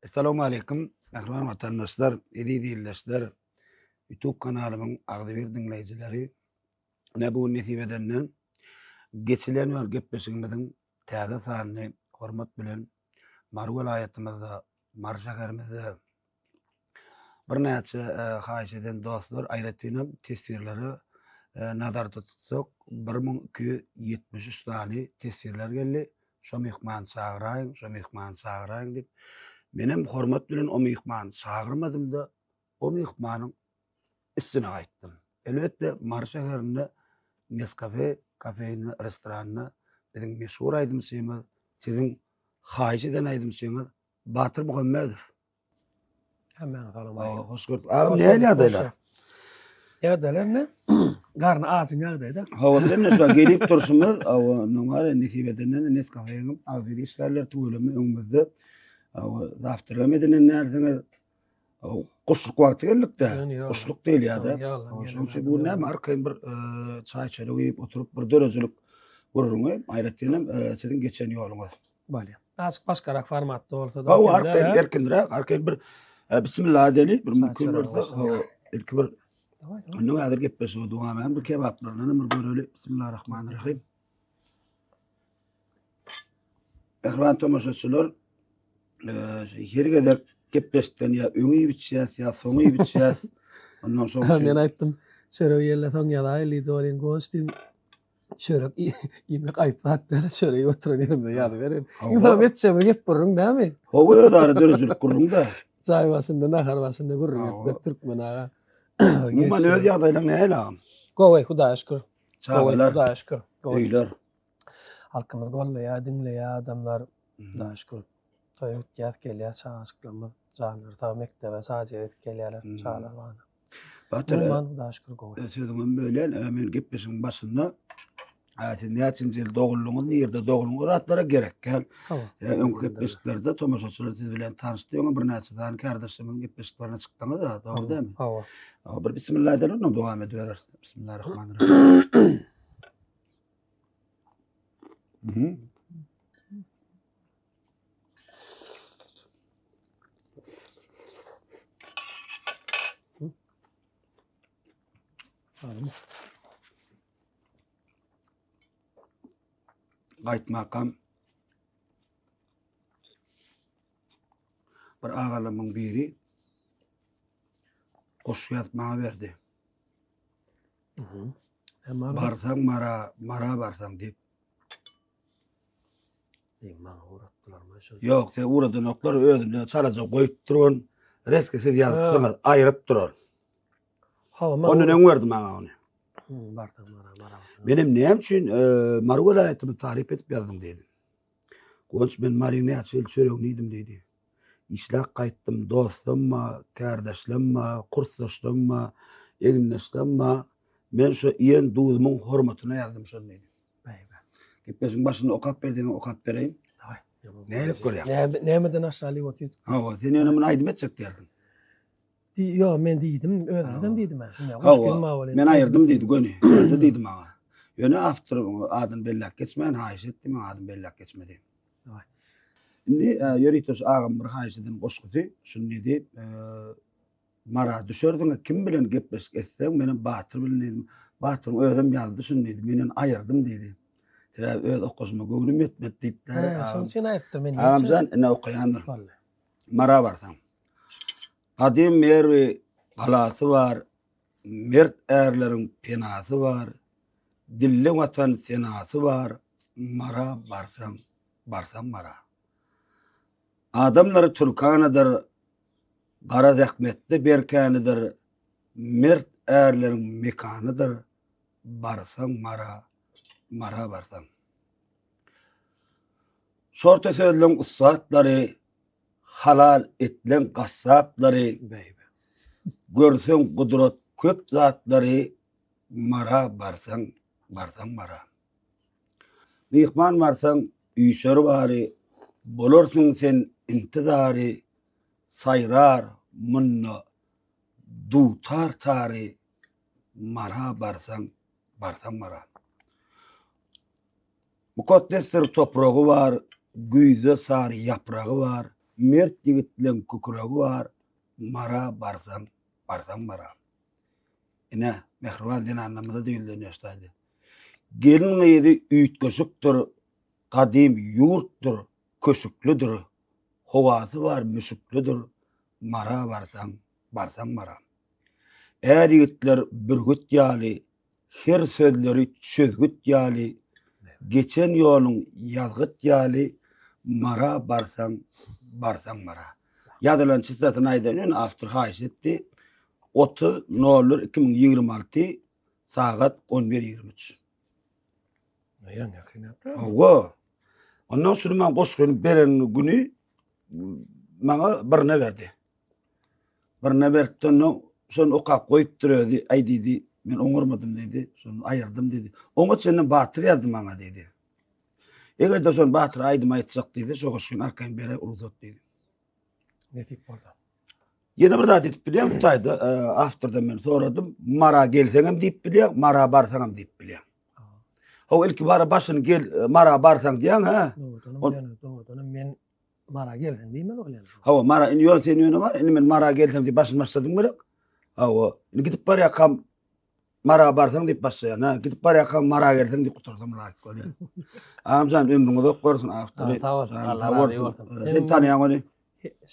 Essalawmaleýkim, mähriban watandaşlar, eziz ildeşler, YouTube kanalymyň agzybir diňleýjileri. Ine bu gün nesip edenden geçilen ýol gepleşigimiziň täze sanyny hormat bilen Mary welaýatymyzda, Mary şäherimizde birnäçe haýyş eden dostlar, aýratynam teswirlere nazarda tutsak, 1273 sany teswirler geldi. Şo myhmany çagyraýyň, şo myhmany çagyraýyň diýip. Menem hormat bilen o myhmany çagyrmadym-da, o myhmanyň üstüne gaýtdym. Elbetde, Mary şäherinde Nescafe kafeinde, restoranda biziň meşhur aýdymçymyz, siziň haýyş eden aýdymçyňyz Batyr Muhammedow. Hemmäňe salam aýdym. Hoş gördük. Agam nähili ýagdaýlar? Ýagdaýlar ne? Garny ajyň ýagdaýda. Hawa, sen şu gelip durşumyz, hawa, onuň nesip edenden Nescafe'niň agzybir işgärler tüweleme öňümizde. Hawa, zawtrak edinen närsiňiz? Guşluk wagty geldik-de. Guşluk diýilýär-de. Şonuň üçin bu näme arkaýyn bir çaý çörek iýip oturyp bir döredijilik gürrüňi, aýratyn hem siziň geçen ýoluňyz. Bolýar. Azajyk başgarak formatda bolsa-da. Hawa, arkaýyn erkinräk, arkaýyn bir bismillah edeli, bir mümkin bolsa, ilki bir Indi häzir gepleşigi dowam edelim. Bir kebaplaryndan hem bir göreli. Bismillahirrahmanirrahim. Mähriban tomaşaçylar, her gezek gepleşikden ýa öň iýip içýäs, ýa soň iýip içýäs. Ondan soň Men aýtdym, çörek ýelle soň ýazaýly diýdi, ol indi goş diýdim. Çörek iýmek aýyp zat däl, çörek iýip oturan ýerimde ýazyberin. Iň soň etjegimiz gep gürrüň dämi? Hawa, özara döredijilik gürrüň-dä. Çaý başynda, nahar başynda gürrüň etmek türkmen aga. Umuman öz ýagdaýlaň nähili agam? Gowy, Hudaýa şükür. Çagalar, Hudaýa şükür. Öýler. Halkymyz goldaýar, diňleýär adamlar. Hudaýa şükür. Toýa gitýäs, gelýär çagajyklarymyz. Janlary sag mekdebe saja gidip gelýärler çagalar bagyna. Batyr, Umuman Hudaýa şükür gowy. Sözüňem bölýän, men gepleşigiň başynda siz näçinji ýyl doguldyňyz, nirde doguldyňyz o zatlara gerek däl. Öňki gepleşiklerde tomaşaçylar siz bilen tanyşdy, öňe birnäçe sany kärdeşlerimiziň gepleşiklerine çykdyňyz-a, dogry dälmi? Hawa. Bir bismillah edelim, ondan dowam edibereris. Bismillahirrahmanirrahim. Mhm. Gaýtmakam bir agalamyň biri goşgy ýazyp maňa berdi. Barsaň Mara, Mara barsaň diýip. Maňa ugratdylarmy şo? Ýok, sen ugradanoklar özünde çalaja goýup duran, reski siz ýazypsyňyz, aýryp duran. Hawa, maňa Ondan öň berdi maňa ony. Barsaň Mara, Mara barsaň. Menem näme üçin e, Mary welaýatyny taryp edip ýazdyň diýdim. Guwanç men Maryň näçe ýyl çöregini iýdim diýdi. Işläp gaýtdym, dostum bar, kärdeşlem bar, kursdaşlarym bar, egindeşlerim bar. Men şo iýen duzumyň hormatyna ýazdym şony diýdi. Baý-ba. Gepleşigiň başynda okap ber diýseň okap bereýin. Dawaý. Nähili görýäň? Näme nämeden aşaly otyr? Hawa, sen ýöne muny aýdym etjek diýerdiň. Ýok, men diýdim, özümden diýdim. Hawa, men aýyrdym diýdi göni. Ýazdy diýdi maňa. Ýöne awtor adyny belläp geçmän haýyş etdi, men adyny belläp geçme diýip. Indi ýörite şu agam bir haýyş eden goşgusy, şuny diýdi, Mara düşerdiňiz, kim bilen gepleşik etseň, menem Batyr bilen diýdim. Batyryň özem ýazdy şuny diýdi, menen aýyrdym diýdi. Sebäbi öz okaşyma göwnüm ýetmedi diýipdir. Şonuň üçin aýyrtdym men. Agamjan ine okaýandyr. Mara barsaň. Gadym Merwi galasy bar, Mert ärleriň penasy bar, Dilli Watan senasy bar, Mara barsaň, barsaň Mara. Adamlary türkanadyr, Gara zähmetde berkänidir, Mert ärleriň mekanydyr, Barsaň Mara, Mara barsaň. Şorta sözleň ussatlary, Halal etleň gassaplary, Görseň gudrat köp zatlary, Mara barsaň, barsaň Mara. Myhman barsaň üýşer bary, Bolarsyň sen intizary, Saýrar munda dutar tary, Mara barsaň, barsaň Mara. Mukaddesdir topragy bar, Güýzde sary ýapragy bar. Mert ýigitleň kükregi bar, Mara barsaň, barsaň Mara. Ine, mähriban zenanlarymyza-da ýüzlenýär şu taýda. Gelin-gyzy üýtgeşikdir, gadym ýurtdur, köşüklidir, howasy bar müşüklidir, Mara barsaň, barsaň Mara. Är ýigitler bürgüt ýaly, her sözleri çözgüt ýaly, geçen ýoluň ýazgyt ýaly, Mara barsaň, barsaň Mara. Ýazylan çystasyny aýdan ýöne awtor haýyş etdi. 30 nol bir 2026 sagat 11.23. Ýaň ýakyn ýapýar. Hawa. Ondan şuny maňa goşgyny beren güni maňa birine berdi. Birine beripdi ondan şony okap goýupdyr özi. Aý diýdi, men oňarmadym diýdi. Şony aýyrdym diýdi. Oňa çenli Batyr ýazdy maňa diýdi. Eger-de şony Batyr aýdym aýtjak diýse, şo goşgyny arkaýyn bere rugsat diýdi. Nesip bolsa. Ýene bir zat edip bilýän bu taýda e, awtordan men soradym. Mara gelseňem diýip bilýän, Mara barsaňam diýip bilýän. Hawa ilki bara başyny gel e, Mara barsaň diýýän ha. Dogrudanam ýöne, dogrudanam men Mara gelseň diýmeli bolýan. Hawa Mara indi ýöne sen ýöne bar, indi men Mara gelsem diýip başyny başladyň gerek. Hawa, indi gidip barýarkam Mara barsaň diýip başlaýan, ha. Gidip barýarkam Mara gelseň diýip gutarsam laýyk bolýar. Agamjan ömrüň uzak bolsun awtory. Sag bol. Allah razy bolsun. Sen tanýaň ony.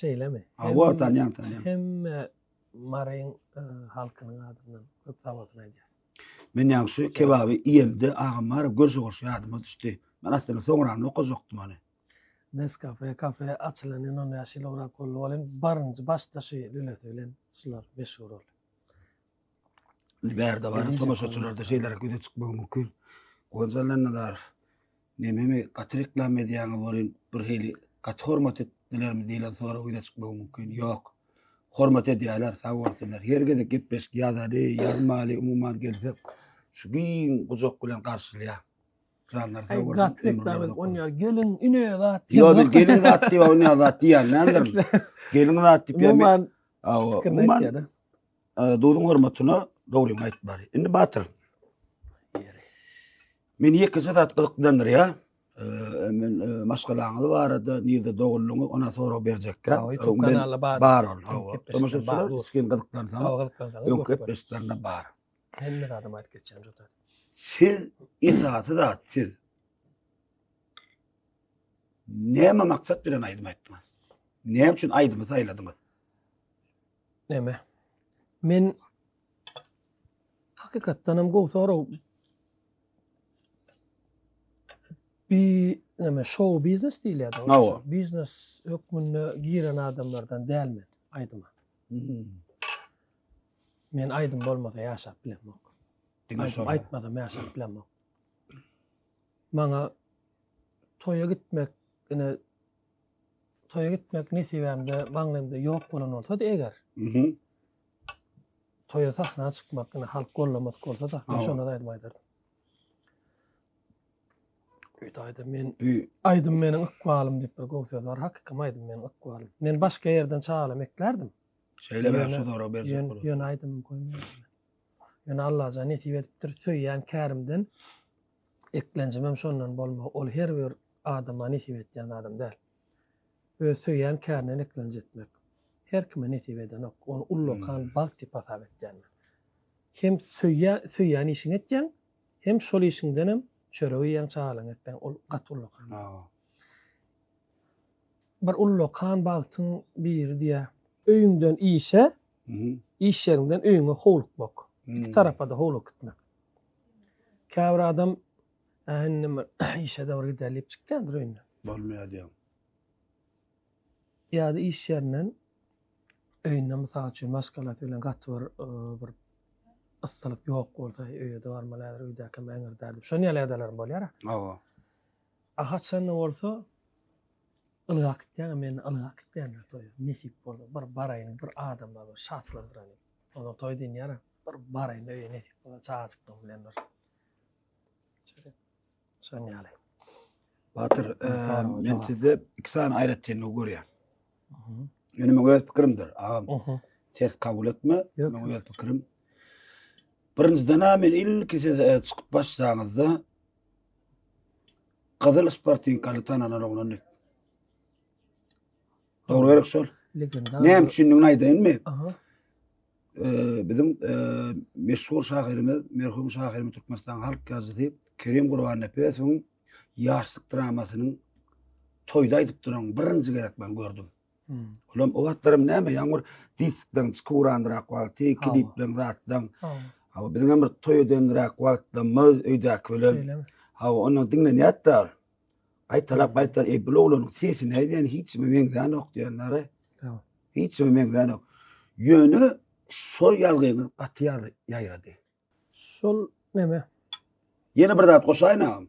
Şeýlemi? Hawa, tanýan, tanýan. Hemme Maryň e, halkynyň adyndan köp sag bolsun aýdýas. Men ýaňy şu kebaby iýemde agam bar, görşe goşgy ýadyma düşdi. Men aslynda soňragyny okajakdym ony. Nescafe kafe açylany 15 ýyl owrak boldy welin birinji başda şu lülesi bilen şular meşhur boldy. Indi bärde bar, tomaşaçylarda şeýleräk ýüze çykmagy mümkin. Guwanç Allanazarow, Nememi gaty reklama edýäňiz welin bir hili gaty hormat etdilermi diýlen sorag ýüze çykmagy mümkin. Ýok. Hormat edýärler, sag bolsunlar. Her gezek gepleşik ýazaly, ýazmaly, umuman gelsek şu giň gujak bilen garşylaýar. Janlar sag bolsun. Gaty reklama edip onýar. Gelin ine zat diýip. Ýok, men gelin zat diýip onýar zat diýýän däldirin. Gelin zat diýip. Umuman Umuman Duzuň hormatyna dogryňy aýt bari. Indi Batyr. Meni ýekeje zat gyzyklandyrýar. Men maşgalaňyz barada, nirde doguldyňyz, ona sorag berjekkä. YouTube kanalda bar. Bar ol. Hawa. Tomaşaçylar içgin gyzyklansaňyz, öňki gepleşiklerinde bar. Hemme zadam aýdyp geçýän şu taýda. Siz esasy zat siz näme maksat bilen aýdym aýtdyňyz? Näme üçin aýdymy saýladyňyz? Näme? Men hakykatdan hem gowy sorag. Bi näme şou biznes diýilýär. Hawa. Biznes hökmünde giren adamlardan däl men aýdyma. Hmm. Men aýdym bolmasa ýaşap bilemok. Diňe Aýdym aýtmasam ýaşap bilemok. Maňa toýa gitmek ine toýa gitmek nesibämde, maňlaýymda ýok bolan bolsady eger. Mhm. Toýa sahna çykmak, ine halk gollamadyk bolsa-da, men şonda-da aýdym aýdardym. Öýde aýdym men aýdym meniň ykbalym diýip bir gowy söz bar. Hakykam aýdym meniň ykbalym. Men başga ýerden çagalam eklärdim. Şeýle ben şu sorag berjek boldum. Ýöne aýdymym goýmaýardym. Ýöne Allajan nesip edipdir, söýýän kärimden eklenjimem şondan bolmagy. Ol her bir adama nesip etýän zadam däl. Öz söýýän kärinden eklenç etmek her kime nesip edenok. Ony ullakan bagt diýip hasap etýän men. Hem söýýä söýýän işiňi etýäň, hem şol işiňdenem çörek iýýäň, çagalaryňy ekleýäň. Ol gaty ullakan bagt. Bir ullakan bagtyň biri diýýär. Öýüňden işe, iş ýeriňden öýüňe howlukmak. Iki tarapa-da howlugyp gitmek. Käbir adam Hä indi bir işe-de bir gideli diýip çykýandyr öýünden. Bolmaýar diýýäň. Ýa-da iş ýerinden öýünde mysal üçin maşgalasy bilen gaty bir bir yssylyk ýok bolsa, öýe-de barmaly häzir öýdäkem äňirdär diýip. Şonuň ýaly ýagdaýlaram bolýar-a. Hawa. A haçan-da bolsa ylgap gitýäň, men ylgap gitýän toýa. Nesip bolsa bir baraýyn, bir adamlary bir şatlandyraýyn. Onsoň toý diýinýär-ä. Bir baraýyn öýe nesip bolsa çagajyklarym bilen bir. Şon ýaly. Batyr, men sizde iki sany aýratynlygy görýän. Ýöne meň öz pikirimdir, agam. Ters kabul etme, meň öz pikirim. Birinjiden men ilki siz e, çykyp başlaňyzda gyzyl sportinkaly tananan oglan diýip. Dogry gerek şol. Legenda. Näme üçindigini aýdaýynmy? Aha. Ee, biziň e, meşhur şahyrymyz, merhum şahyrymyz Türkmenistanyň halk ýazyjysy Kerim Gurbannepesowyň Ýaşlyk dramasynyň toýda aýdyp duran birinji gezek men gördüm. Hmm. Olam o wagtlaram näme, ýaňy bir diskleriň çykyrandyrak wagty, Hawa. klipleriň zatlaryň. Hawa. Hawa, biziň hem bir toý edendiräk wagtlarymyz öýdäki bilen. Şeýlemi? Hawa, ondan diňlenýärdi. Gaýtalap gaýtalap, ey bu oglanyň sesi nädýän hiç kime meňzänok diýenleri. Tamam. Hiç kime meňzänok. Ýöne şol ýazgyňyz gaty ýaýrady. Şol neme? Ýene bir zat goşaýyn agam.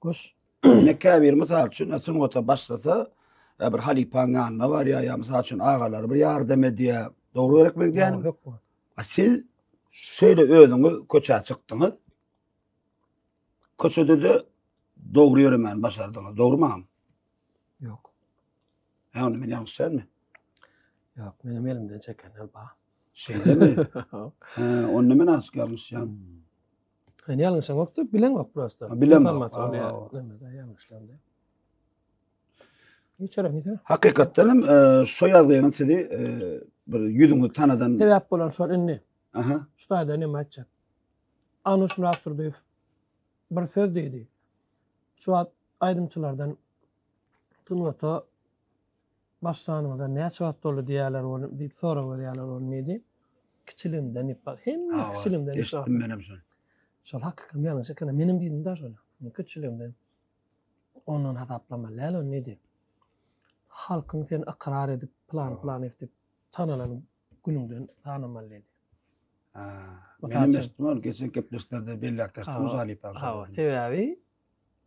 Goş. Ne käbir mysal üçin sungata başlasa, bir halypaň ýanyna barýar, ýa mysal üçin agalary bir ýardam edýär. Dogry gerek men diýýänim? Hökman. Siz şeýle özüňiz köçä çykdyňyz. Köçede-de dogry ýöremän başardyňyz. Dogrymy agam? Ýok. Hä, onda men ýalňyş dälmi? Ýok, menem elimden çekenler bar. Şeýlemi? Hä, onda men azajyk ýalňyşýan. Sen ýalňyşaňokda, bileňok prosta. Bilemok. Ýalňyşlan. Hiç ýere Hakykatdan hem e, şo ýazgyňyz sizi e, bir ýüzüňizi tanadan Sebäp bolan şol indi. Aha. Şu taýda näme aýtjak? Anuş Myratdurdyýew bir söz diýdi. Şu wagt aýdymçylardan sungata başlanyňyza näçe wagt boldy diýýärler ol diýip sorag berýärler ol diýdi. Kiçiligimden diýip bak. Hemme kiçiligimden. Eşitdim menem şony. Şol hakykam ýalňyş eken. Menem diýdim da şony. Men kiçiligimden ondan hasaplamaly däl ony diýdi. Halkyň seni ykrar edip plan plan edip tanalan günüňden sanamaly diýdi. Menem eşitdim ol geçen gepleşiklerde belläp geçdim halypa. Hawa, sebäbi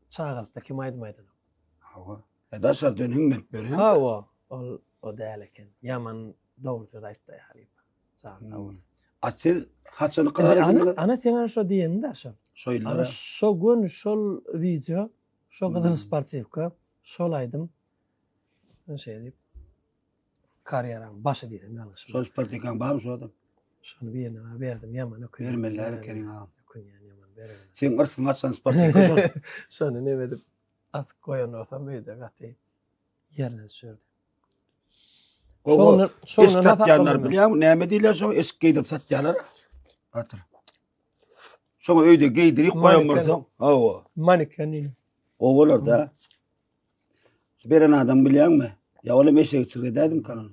çagalykda kim aýdym aýdanok. Hawa. E daşardan hiňlenip berýän. Hawa, ol o däl eken. Ýaman dogry söz aýtdy halypa. Sag hmm. bolsun. A siz haçan ykrar edildiňiz? Ana seň şo diýeniň-de şo. Şo ýyllar. Ana şo gün şol wideo, şo gyzyl hmm. sportiwka, şol aýdym. Şeý diýip karýeraň başy diýsem ýalňyşmam. Şol sportikaň barmy şu adam? Şony birine berdim ýaman ökünýän. Bermeliler ekeniň agam. Ökünýän ýaman berelim. Seň yrsyňy açan sportika şol. Şony neme edip asyp goýan bolsam öýde gaty ýerine düşerdi. Gowy. Eşik satýanlar bilýäňmi? Näme diýilýär şoňa? Eşik geýdirip satýarlar. Batyr. Şoňa öýde geýdirip goýan bolsaň, hawa. Maniken diýilýär. Gowy bolar-da. Beren adam bilýäňmi? Ýa olam eşekçilik edäýdimkä ony?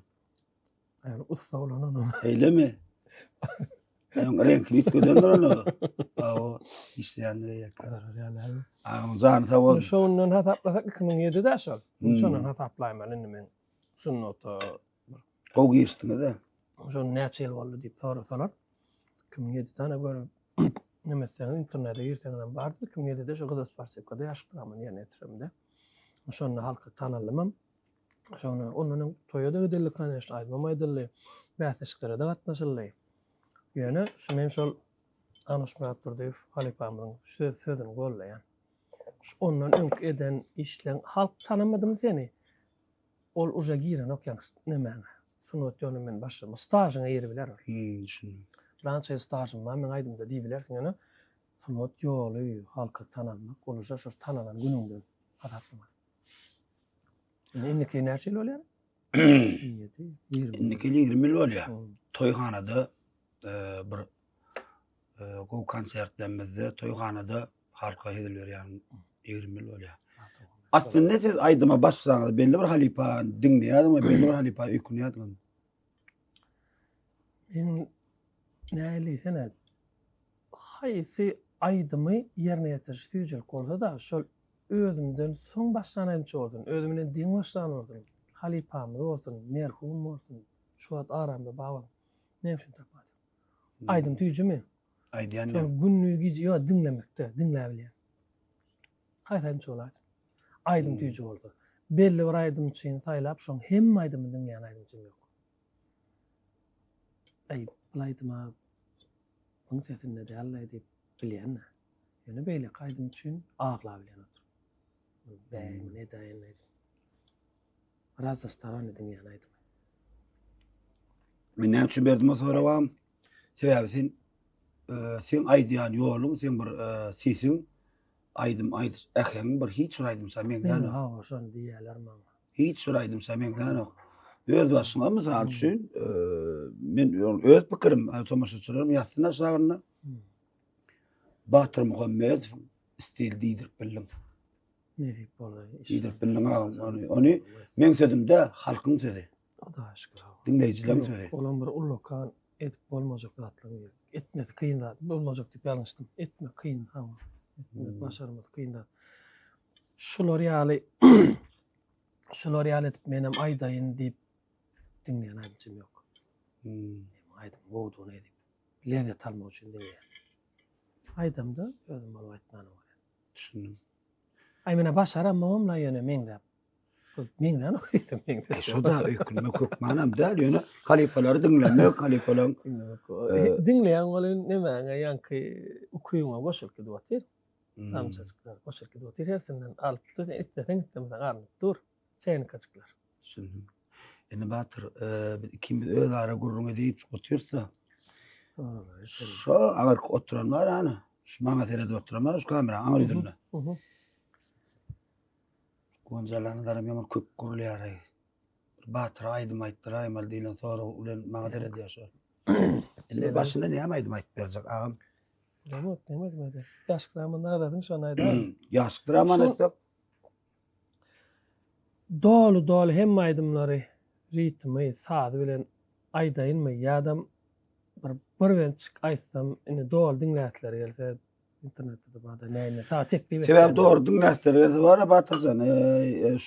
Ýa ussa bolan ony. Eýlemi? Ýa reňkini üýtgedendir ony. Hawa, işleýändir eýýäk. Agam jany sag bolsun. Şondan hasaplasak 2007-de şol. Hmm. Şondan hasaplaýmaly indi men. Sunnata Gowy girişdiňiz-ä. Şol näçe ýyl boldy diýip sorasalar, 2007 tane görüp neme etseňiz internete girseňiz hem bardyr. 2007-de şu Gyzyl Spartakda ýaşlyk dramany ýerine ýetiremde. Şonda halka tanaldymam. Şonda ondan öň toýa-da gidildi, koneçno, aýdymam aýdyldy, bäsleşiklere-de gatnaşyldy. Ýöne şu men şol Anuş Myratdurdyýew halypamyzyň şu sözüni gollaýan. Şu ondan öňki eden işleň halk tanamadymy seni? Ol uje girenok ýaňky nemäňe. Sungat ýoluna men başladym. Stažyňa giribiler ol. Hmm, düşündim. Pylança ýyl stažym bar meň aýdymda diýibilersiň ýöne sungat ýoly halka tanalmak ol uje şo tanalan günüňden hasaplamaly. Indi indiki ýyl näçe ýyl bolýar? Ýedi, 20. Indiki ýyl 20 ýyl bolýar. Toýhanada e, bir e, gowy konsertlerimizde toýhanada halka hezil berýän 20 ýyl bolýar. Aslynda siz aýdyma başlaňyz belli bir halypa diňleýärdiňiz, belli bir halypa öýkünýärdiňiz. Men nähili diýsene, haýsy aýdymy ýerine ýetiriş süýjülik bolsa-da, şol özümden soň başlan aýdymçy bolsun, özüm bilen deň başlan bolsun, halypamyz bolsun, merhum bolsun, şu wagt aramda bar bolsun, näme üçin tapawut ýok. Aýdym süýjümi? Aýdýan Şol gündiz gije ýok diňlemekde, diňläbilýän. Haýsy aýdymçy bolaýsyn. Aýdym süýji bolsa. Belli bir aýdymçyny saýlap, şoň hemme aýdymyny diňleýän aýdymçym ýok. Aý, bul aýdyma buň sesinde däl-laý diýip bilýän-dä. Ýöne beýleki aýdym üçin aglabilýän otur. Bäý, muny edäýen-laý diýip. Razastarany diňleýän aýdymy. Men näme üçin berdim o soragam? Sebäbi sen e, seň aýdýan ýoluň, seň bir e, sesiň, aýdym aýdyş äheňiň bir hiç bir aýdymça meňzänok. Hawa, şony diýýärler maňa. Hiç bir aýdymça meňzänok. Öz başyňa mysal üçin, men öz pikirim, tomaşaçylarym ýazsyn aşagynda. Batyr Muhammedowyň stil diýdirip bildim. Nesip boldy. Diýdirip bildiň agam ony. Ony meň sözüm däl, halkyň sözi. Hudaýa şükür. Diňleýjileriň sözi. Olam bir ullakan edip bolmajak zatlaryň biri. Etmesi kyn zat. Bolmajak diýip ýalňyşdym. Etmek kyn, hawa. Etmek hmm. başarmasy kyn zat. Şular ýaly şular ýaly edip menem aýdaýyn diýip diňleýän aýdymçym ýok. Hmm. Aýdym gowudygyny edip lezzet almak üçin diňleýän. Aýdamda özüm bolup aýtmany bolýar. Düşündim. Aý menä başaramogam-la ýöne meňzäp. Meňzänok diýsem meňzäp. E, şo-da öýkünmek hökmanam däl, ýöne halypalary diňlemek, halypalaryň e, diňleýän welin nemäňe ýaňky ukyňa goşulyp gidip otyr. Hmm. Damjajyklar goşulyp gidip otyr, hersinden alyp dur, isleseň islemeseň alnyp dur. Çeýnikajyklar. Düşündim. Indi Batyr, e, biz ikimiz özara gürrüň edip otyrsa, şo aňyrky oturan bar ana, şu maňa seredip oturan bar, şu kamera aňyr ýüzünde. Gonjalarny daram ýaman köp gurulýar. Bir Batyra aýdym aýtdyraýmaly diýlen sorag bilen maňa seredýär şo. Indi başynda näme aýdym aýdyp berjek agam? Bilemok, näme aýdym aýdaýyn? Ýaşlyk dramany agzadyň, şony aýdaýyn. Ýaşlyk dramany aýtsak, Doly doly hemme aýdymlary ritmi sazy bilen aýdaýynmy ýadam bir bir bentjik aýtsam indi doly diňläsleri gelse internetde barda näme saňa teklip etýän. Sebäbi dogry diňläsleri gelse bara Batyrjan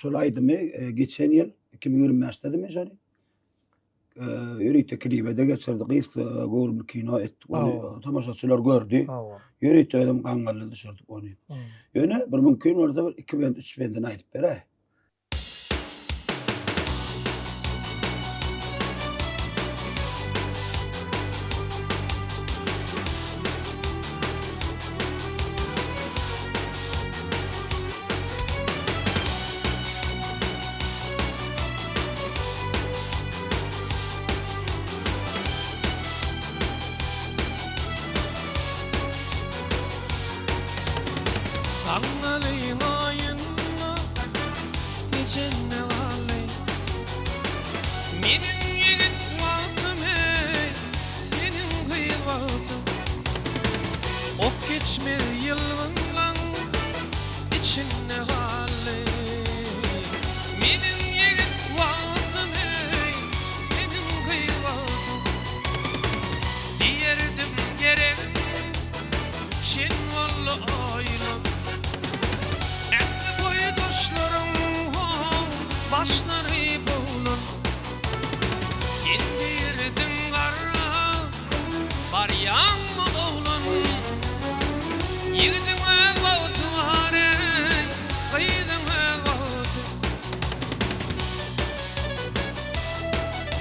şol aýdymy geçen ýyl 2025 demi şony ýörite klibe-de geçirdi gysga göwrümli kino etdik ony tomaşaçylar gördi. Ýörite özüm gaňňally düşürdik ony. Ýöne bir mümkin bolsa bir 2 bent 3 bendini aýdyp beräý. Gaňňalyň oýunda gijende galdy. Meniň ýigit wagtym eý, seniň gyz wagtyň. Ok geçmez ýylgynlaň içinde galdy. Meniň ýigit wagtym eý, seniň gyz wagtyň. Diýerdim geregim çen boldy oýlan. Ähli boýdaşlaryň how başlary bowlan. Sen girdiň garra barýaňmy oglan. Ýigidiň öz wagty bar eý, gyzyň öz wagty.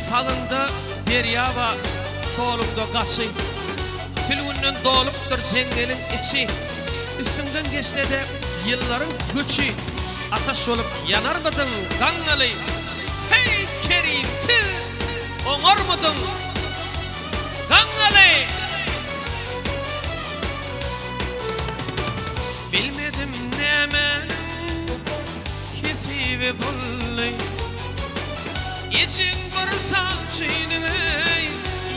Sagyňda derýa bar, soluňda gaçy. Sülgünden dolupdyr jeňňeliň içi. Üstüňden geçse-de ýyllaryň göçi, Ataş bolup ýanarmydyň Gaňňaly? Heý, kerimsiz, oňarmydyň Gaňňaly? Bilmedim nämäniň hesibi boldy. Ejeň bir sawçynyň eý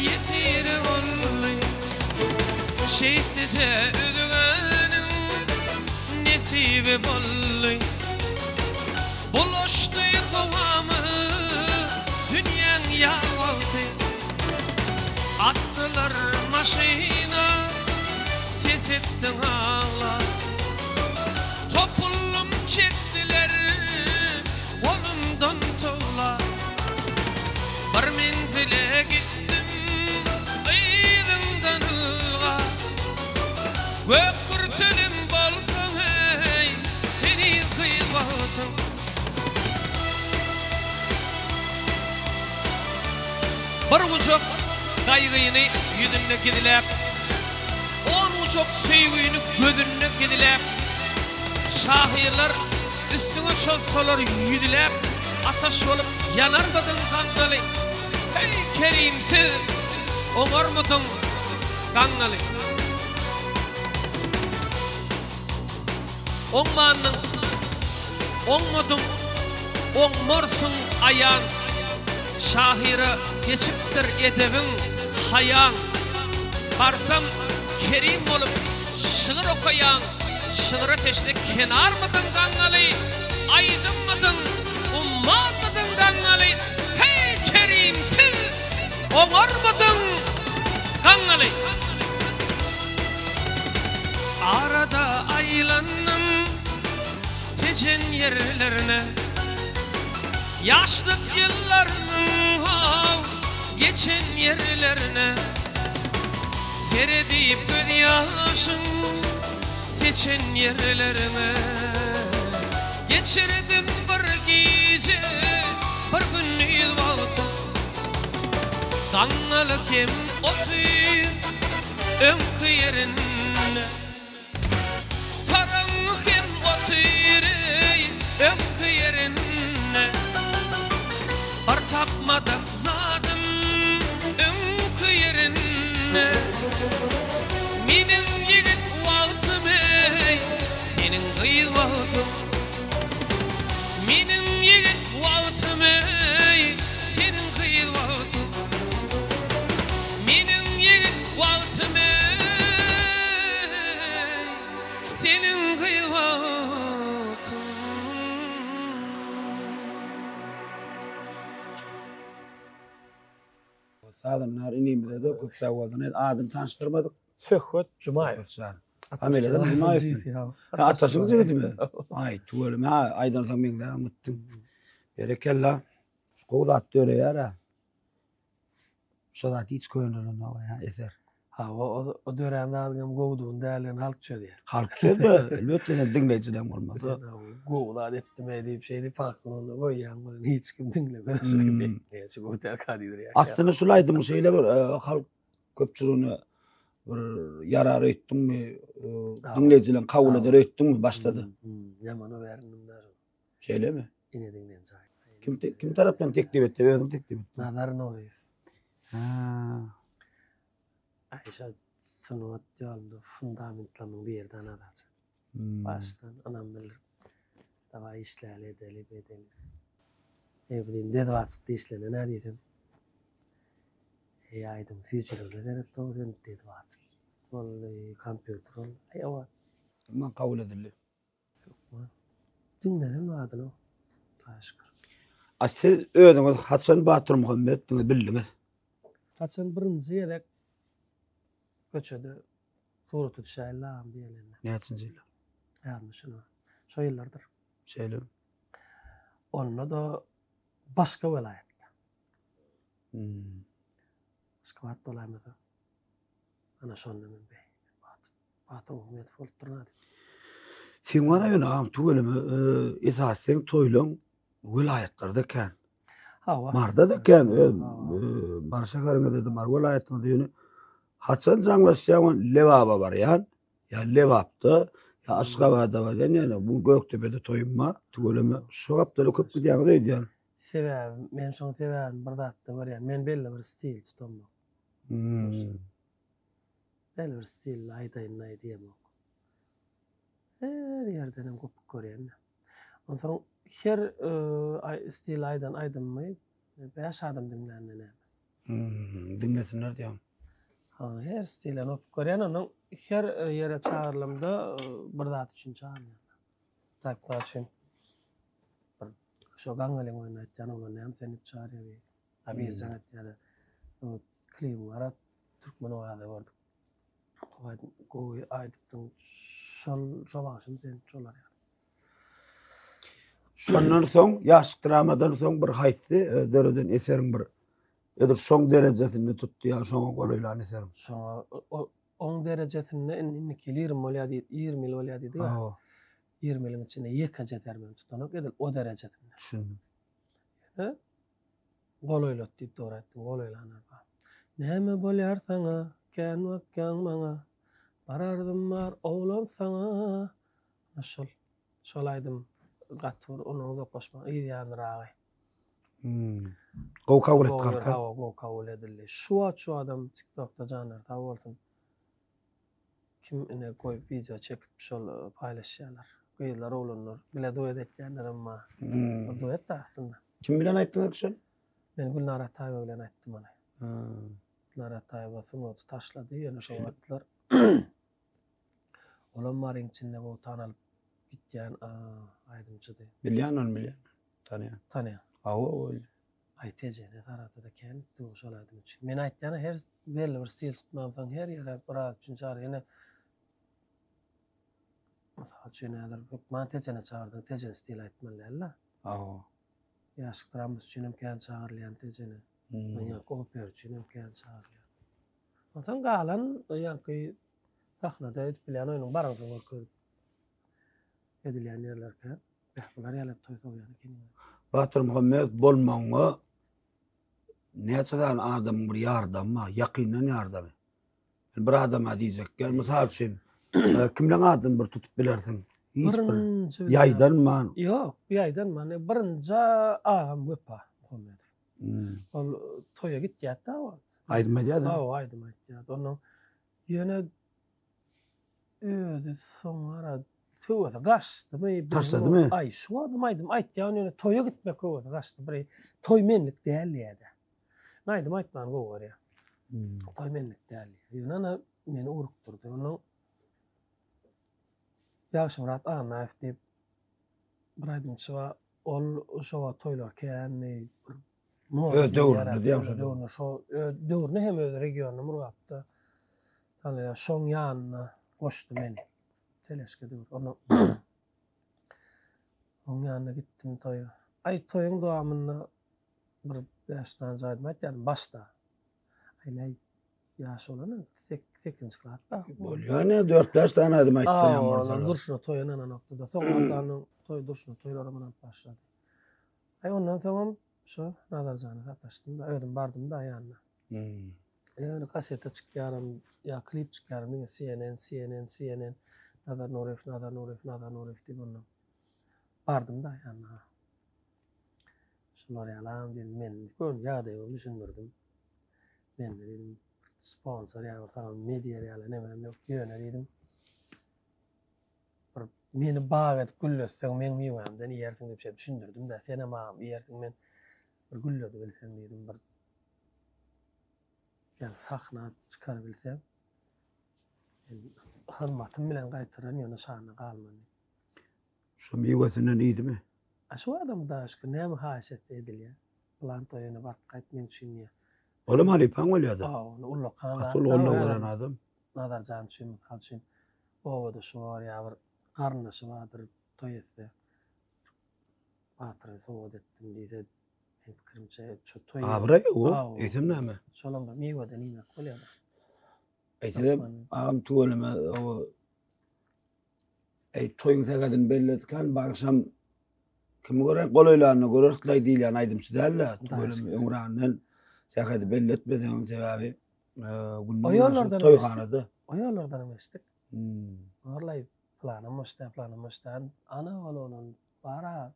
ýesiri boldy. Şeýtdi-de özgäniň nesibi boldy. Bulaşdy howamyz dünýäň ýa wagty. Atdylar maşyna ses etdiň agla. Topuldym çekdiler golumdan towla. Bir menzile gitdim yzyňdan ylga. Gök kürtelim bolsaň eý heniz gyz wagtyň. Bir gujak gaýgyny ýüzünde gizläp, On gujak söýgüni gözünde gizläp, Şahyrlar üstüňe çozsalar ýüzläp, Ataş bolup ýanarmydyň Gaňňaly? Heý, kerimsiz, oňarmydyň Gaňňaly? Oňmandyň, oňmadyň, oňmarsyň aýan. Şahyra geçipdir edebiň, haýaň. Barsam Kerim bolup şygyr okaýaň, Şygyra teşne kenarmydyň Gaňňaly, Aýdymmydyň, ummanmydyň Gaňňaly, Heý, Kerimsiz oňarmydyň Gaňňaly. Arada aýlandym Tejen ýerlerine. Ýaşlyk ýyllarymyň how geçen ýerlerine Seredip gözýaşym seçen ýerlerine Geçirdim bir gije, bir gündiz wagtym Gaňňaly kem otyr öňki ýerinde. Taraň hem otyr eý öňki ýerinde Bir tapmadyk zadym öňki ýerinde Meniň ýigit wagtym eý seniň gyz wagtyň Meniň ýigit wagtym eý seniň gyz wagtyň Meniň ýigit wagtym eý Seniň gyz wagtyň. Sazandar inimize-de köp sag bolsun. Adyny tanyşdyrmadyk. Söhbet Jumaýew. Söhbet Familiýasam Jumaýewmi? Ha, ataşyň jigidimi? Aý, tüweleme, ha, aýdansoň meňzäp gitdiň. Berekella. Gowy zat döreýär-ä. Şo zat hiç könelenok ýa eser. Hawa, o, o dörän zadyň hem gowudygyny däldigini halk çözýär. Halk çözýär, elbetde sen diňleýjileň bolmasa. Gowy zat etdim-eý diýip şeýdip halkyň öňünde goýýaň welin hiç kim diňlemez. Hmm. Näçe gowy dälka diýdirýär. Aslynda şul aýdymyň şeýle bir e, halk köpçüligine bir ýarar öýtdüňmi, e, diňleýjileň kabul eder öýtdüňmi başda-da? Hmm, hmm, Ýaman öwerindim da. Şeýlemi? Ine diňlen jaý. Kim kim tarapdan teklip etdi? Özüň teklip etdiň. Nazar Nuryýew. Ha. Aýşa sungat ýolunda fundamentleriniň biri de Nazarjan. Hmm. Başdan ynam bildirip. Dawaý işläli edeli bedeli. E bu diýdim dezwaçykda işlene nä diýsem. Eý aýdym süýjüligine seret dogry sen dezwaçyk boldy, kompýuter boldy. Aý owa. Umuman kabul edildi. Hökman. Diňlenen zadyny Hudaýa şükür. A siz özüňiz haçan Batyr Muhammetdigiňizi bildiňiz? Haçan birinji gezek köçede surata düşäýeli agam diýeninde. Näçinji ýylda? Ýadymda şuny. Şo ýyllardyr. Şeýlemi? Onda-da başga welaýatda. Hmm. Aşgabat bolaýmasa. Ana şonda men beý. Batyr Muhammedow bolupdyr na diýip. Seň bar-a ýöne agam tüweleme esasy seň toýlaň welaýatlarda kän. Hawa. Marda-da kän öz Mary şäheriňizde-de Mary welaýatyňyzda ýöne haçan jaňlaşýaň Lebaba barýan ýa Lebapda ýa Aşgabada barýan ýöne bu Gökdepede toýum bar tüweleme şu gapdala köp gidýäňiz öýdýän. Sebäbi men şoň sebäbini bir zatda görýän. Men belli bir stil tutamok. Hmm. Belli bir stilde aýdaýyn-aý diýemok. Her ýerdenem gopuk görýän-de. Onsoň her stilde aýdan aýdymymy bäş adam diňlände näme? Hmm, diňlesinler diýýäň. Ha, her stilden gopuk görýän, ondan her ýere çagyrylamda bir zat üçin çagyrylýan. Tak, üçin bir şo Gaňňalyň oýnuny aýtýan oglan näme seni diýip çagyrýar diýip. A bir jaň etýär. Klibiň gara türkmen owazy gördük. Gowy aýdym, gowy aýdypsyň. Şol şo bagşymy sen şolar ýaly. Şondan soň ýaşlyk dramadan soň bir haýsy e, döreden eseriň bir edil şoň derejesinde tutdy ýa şoňa golaýlan eseriň. Şoňa oň derejesinde indi indiki ýyl 20 bolýar diýdi, 20 ýyl bolýar diýdi. Hawa. 20 ýylyň içinde ýekeje eserim hem tutanok edil o derejesinde. Düşündim. Ýöne Golaýlat diýip dogry aýtdyň, golaýlanlar bar. Näme bolýar saňa, kän bakýaň maňa, Bar arzym bar oglan saňa. Ana şol, şol aýdym gaty bir ondan uzaklaşmaň yz ýanyragy. Hmm. Gowy kabul etdi halk. Hawa, gowy kabul edildi. Şu wagt şu adam TikTokda janlary sag bolsun. Kim ine goýup wideo çekip şol paýlaşýarlar. Gyzlar oglanlar bile duet etýänlerem bar. Hmm. Duet da aslynda. Kim bilen aýtdyňyz şol? Men Gülnar Ataýewa bilen aýtdym ony. Gülnar Ataýewa sungaty taşlady, ýöne şo wagtlar olam Maryň içinde gowy tanalyp gitýän aýdymçydy. Bilýän ony bilýän. Tanýan. Tanýan. Hawa, ol. Aý Tejene, Saragta-da kän gitdi şol aýdym üçin. Men aýtýan her belli bir stil tutmamsoň her ýere biraz üçin çagyr. Ýöne mysal üçin häzir hökman Tejene çagyrsaň Tejen stil aýtmaly däl-de. Hawa. Ýaşlyk dramasy üçin hem kän çagyrylýan Tejene. Ýaňky opera üçin hem kän çagyrylýan. Onsoň galan ýaňky sahnada edip bilýän oýnuň baryňsoň görkezip edilýän ýerler kän. Beh, bular ýaly toý sowýan ekeniň. Batyr Muhammedow bolmagyňa näçe sany adamyň bir ýardamy bar, ýakyndan ýardamy. Bir adama diýjek gel, mysal üçin, e, kimleň adyny bir tutup bilersiň? Hiç bir ýaýdanman. Ýok, ýaýdanman. Birinji agam Wepa Muhammedow. Hmm. Ol toýa gitýärdi o wagt. Aýdym aýdýardy. Hawa, aýdym aýdýardy. Ondan ýöne özi soňara höwesi gaçdymy? Taşladymy? Aý, şu wagtam aýdym aýtýar, ýöne toýa gitmek höwesi gaçdy. Bir toý menlik däl diýýär-de. Men aýdym aýtmany gowy görýän. Hmm. Toý menlik däl diýýär. Ýöne ana meni urukdyrdy. Ondan Ýagşymyrat Annaýew diýip bir aýdymçy bar. Ol şo wagt toýlar kändi. Öz döwründe diýýän şo. Döwründe şo öz döwründe hem öz regionynda Murgapda tanalýar. Şoň ýanyna goşdy meni. Teleşke döwür. Ondan oň ýanyna gitdim toýa. Aý toýuň dowamynda bir bäş sany aýdym aýtýardym başda. Aý näý ýaş bolan sekizinji klasda. Bolýar ne dört-bäş sany aýdym aýtdyrýan bolsalar. Durşuna toýa ynananokdy-da. Soň Akanyň toý durşuna toýlara ynanyp başlady. Aý ondan soňam şo Nazarjana sataşdym-da, özüm bardym-da ýanyna. Hmm. Ýöne kaseta çykýaram, ýa klip çykýaram diňe CNN, CNN, CNN, Nazar Nuryýew, Nazar Nuryýew, Nazar Nuryýew diýip ondan bardym-da ýanyna. Şular ýalam diýdim, men göni ýagdaýymy düşündirdim. Mende diýdim, sponsor ýa bir saňa media ýaly nemem ýok, ýöne diýdim. Bir meni bag edip gülletseň, meň miwämden iýersiň diýip şeýdip düşündirdim-de, senem agam iýersiň, men bir gülledibilsem diýdim, bir ýa sahna çykarybilsem, men hyzmatym bilen gaýtararyn, ýöne şanyna galman diýip. Şu miwesinden iýdimi? A şu adam Hudaýa şükür näme haýyş etse edilýär. Pylan toýa ýöne baryp gaýt meň üçin diýýär. Olam halypaň bolýada. Hawa, ony ullakan zat. Gaty uly goldaw beren adam. Nazar jan üçin mysal üçin obadaşy bar ýa bir garyndaşy bardyr toý etse Batyra sowgat etdim diýse meň pikirimçe şu toý Abraý o, eýsem näme? Şolam bir miweden iýmek bolýar. Eýsem agam tüweleme o Eý, toýuň sähedini belledik-han, bagşam kimi görer, golaýlanyny göreris-laý diýilýän aýdymçy däl-de, tüweleme öňränden sähedi belli etmeseň, sebäbi O ýollardan toýhanada. O ýollardan hem geçdik. Hmm. Borlaý, pylanam boş däl, pylanam boş däl. Ana ol oglan bar-a,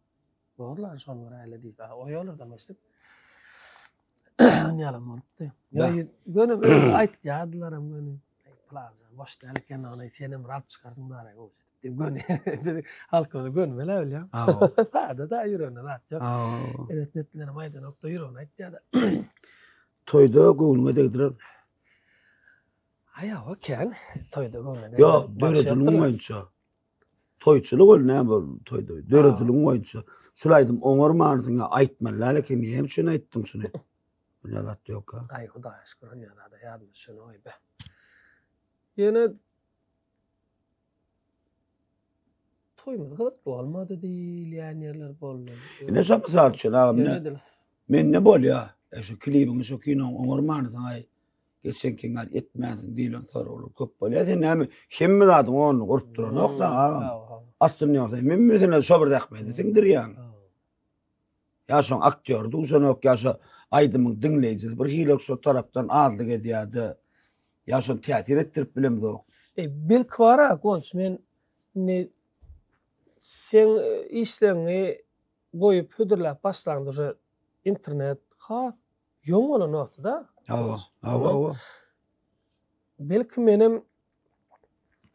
borlan şony göräýeli diýip, o ýollardan geçdik. Ýalam bolupdy. Göni aýtýardylar hem göni. Pylanjan boş däl eken, ony senem bir alyp çykardyň bari gowy diýip göni. Halkymyz göni bele bilýär. Sada da ýüregine zat ýok. Evet netlerim aýdanokda ýüregine aýtýar-da. Toýda göwnüňe degdirer. Aý hawa kän toýda göwnüne degdirer. Ýok, dörediligiň boýunça. Toýçulyk ol näme ol toýda? Dörediligiň boýunça. Şul aýdym oňarmansyň ýa aýtmaly däl eken, näme üçin aýtdyň şuny? Onýa zat ýok ha. Aý Hudaýa şükür onýa zada ýadyma düşenok be. Ýöne toýumyz gyzykly bolmady diýilýän ýerler boldy. Ine şo mysal üçin agam ne? Mende bolýa. E şu klibiňi şu kinoň oňarmansyň aý. Geçenkiň ýaly etmänsiň diýlen soraglar köp bolýar. Sen näme hemme zadyň ornuny gurup duranok-da agam. Aslynda ýogsa hemmesine şo bir zähmeti siňdirýäň. Ýa şoň aktýory duşanok, ýa şo aýdymyň diňleýjisi bir hili şo tarapdan azlyk edýär-de, ýa şony täsir etdirip bilemzok. E, belki bar-a, Gonç, men indi seň işleriňi goýup hödürläp başlanda уже internet has ýoň bolan wagty-da. Hawa, hawa, hawa. Belki menem.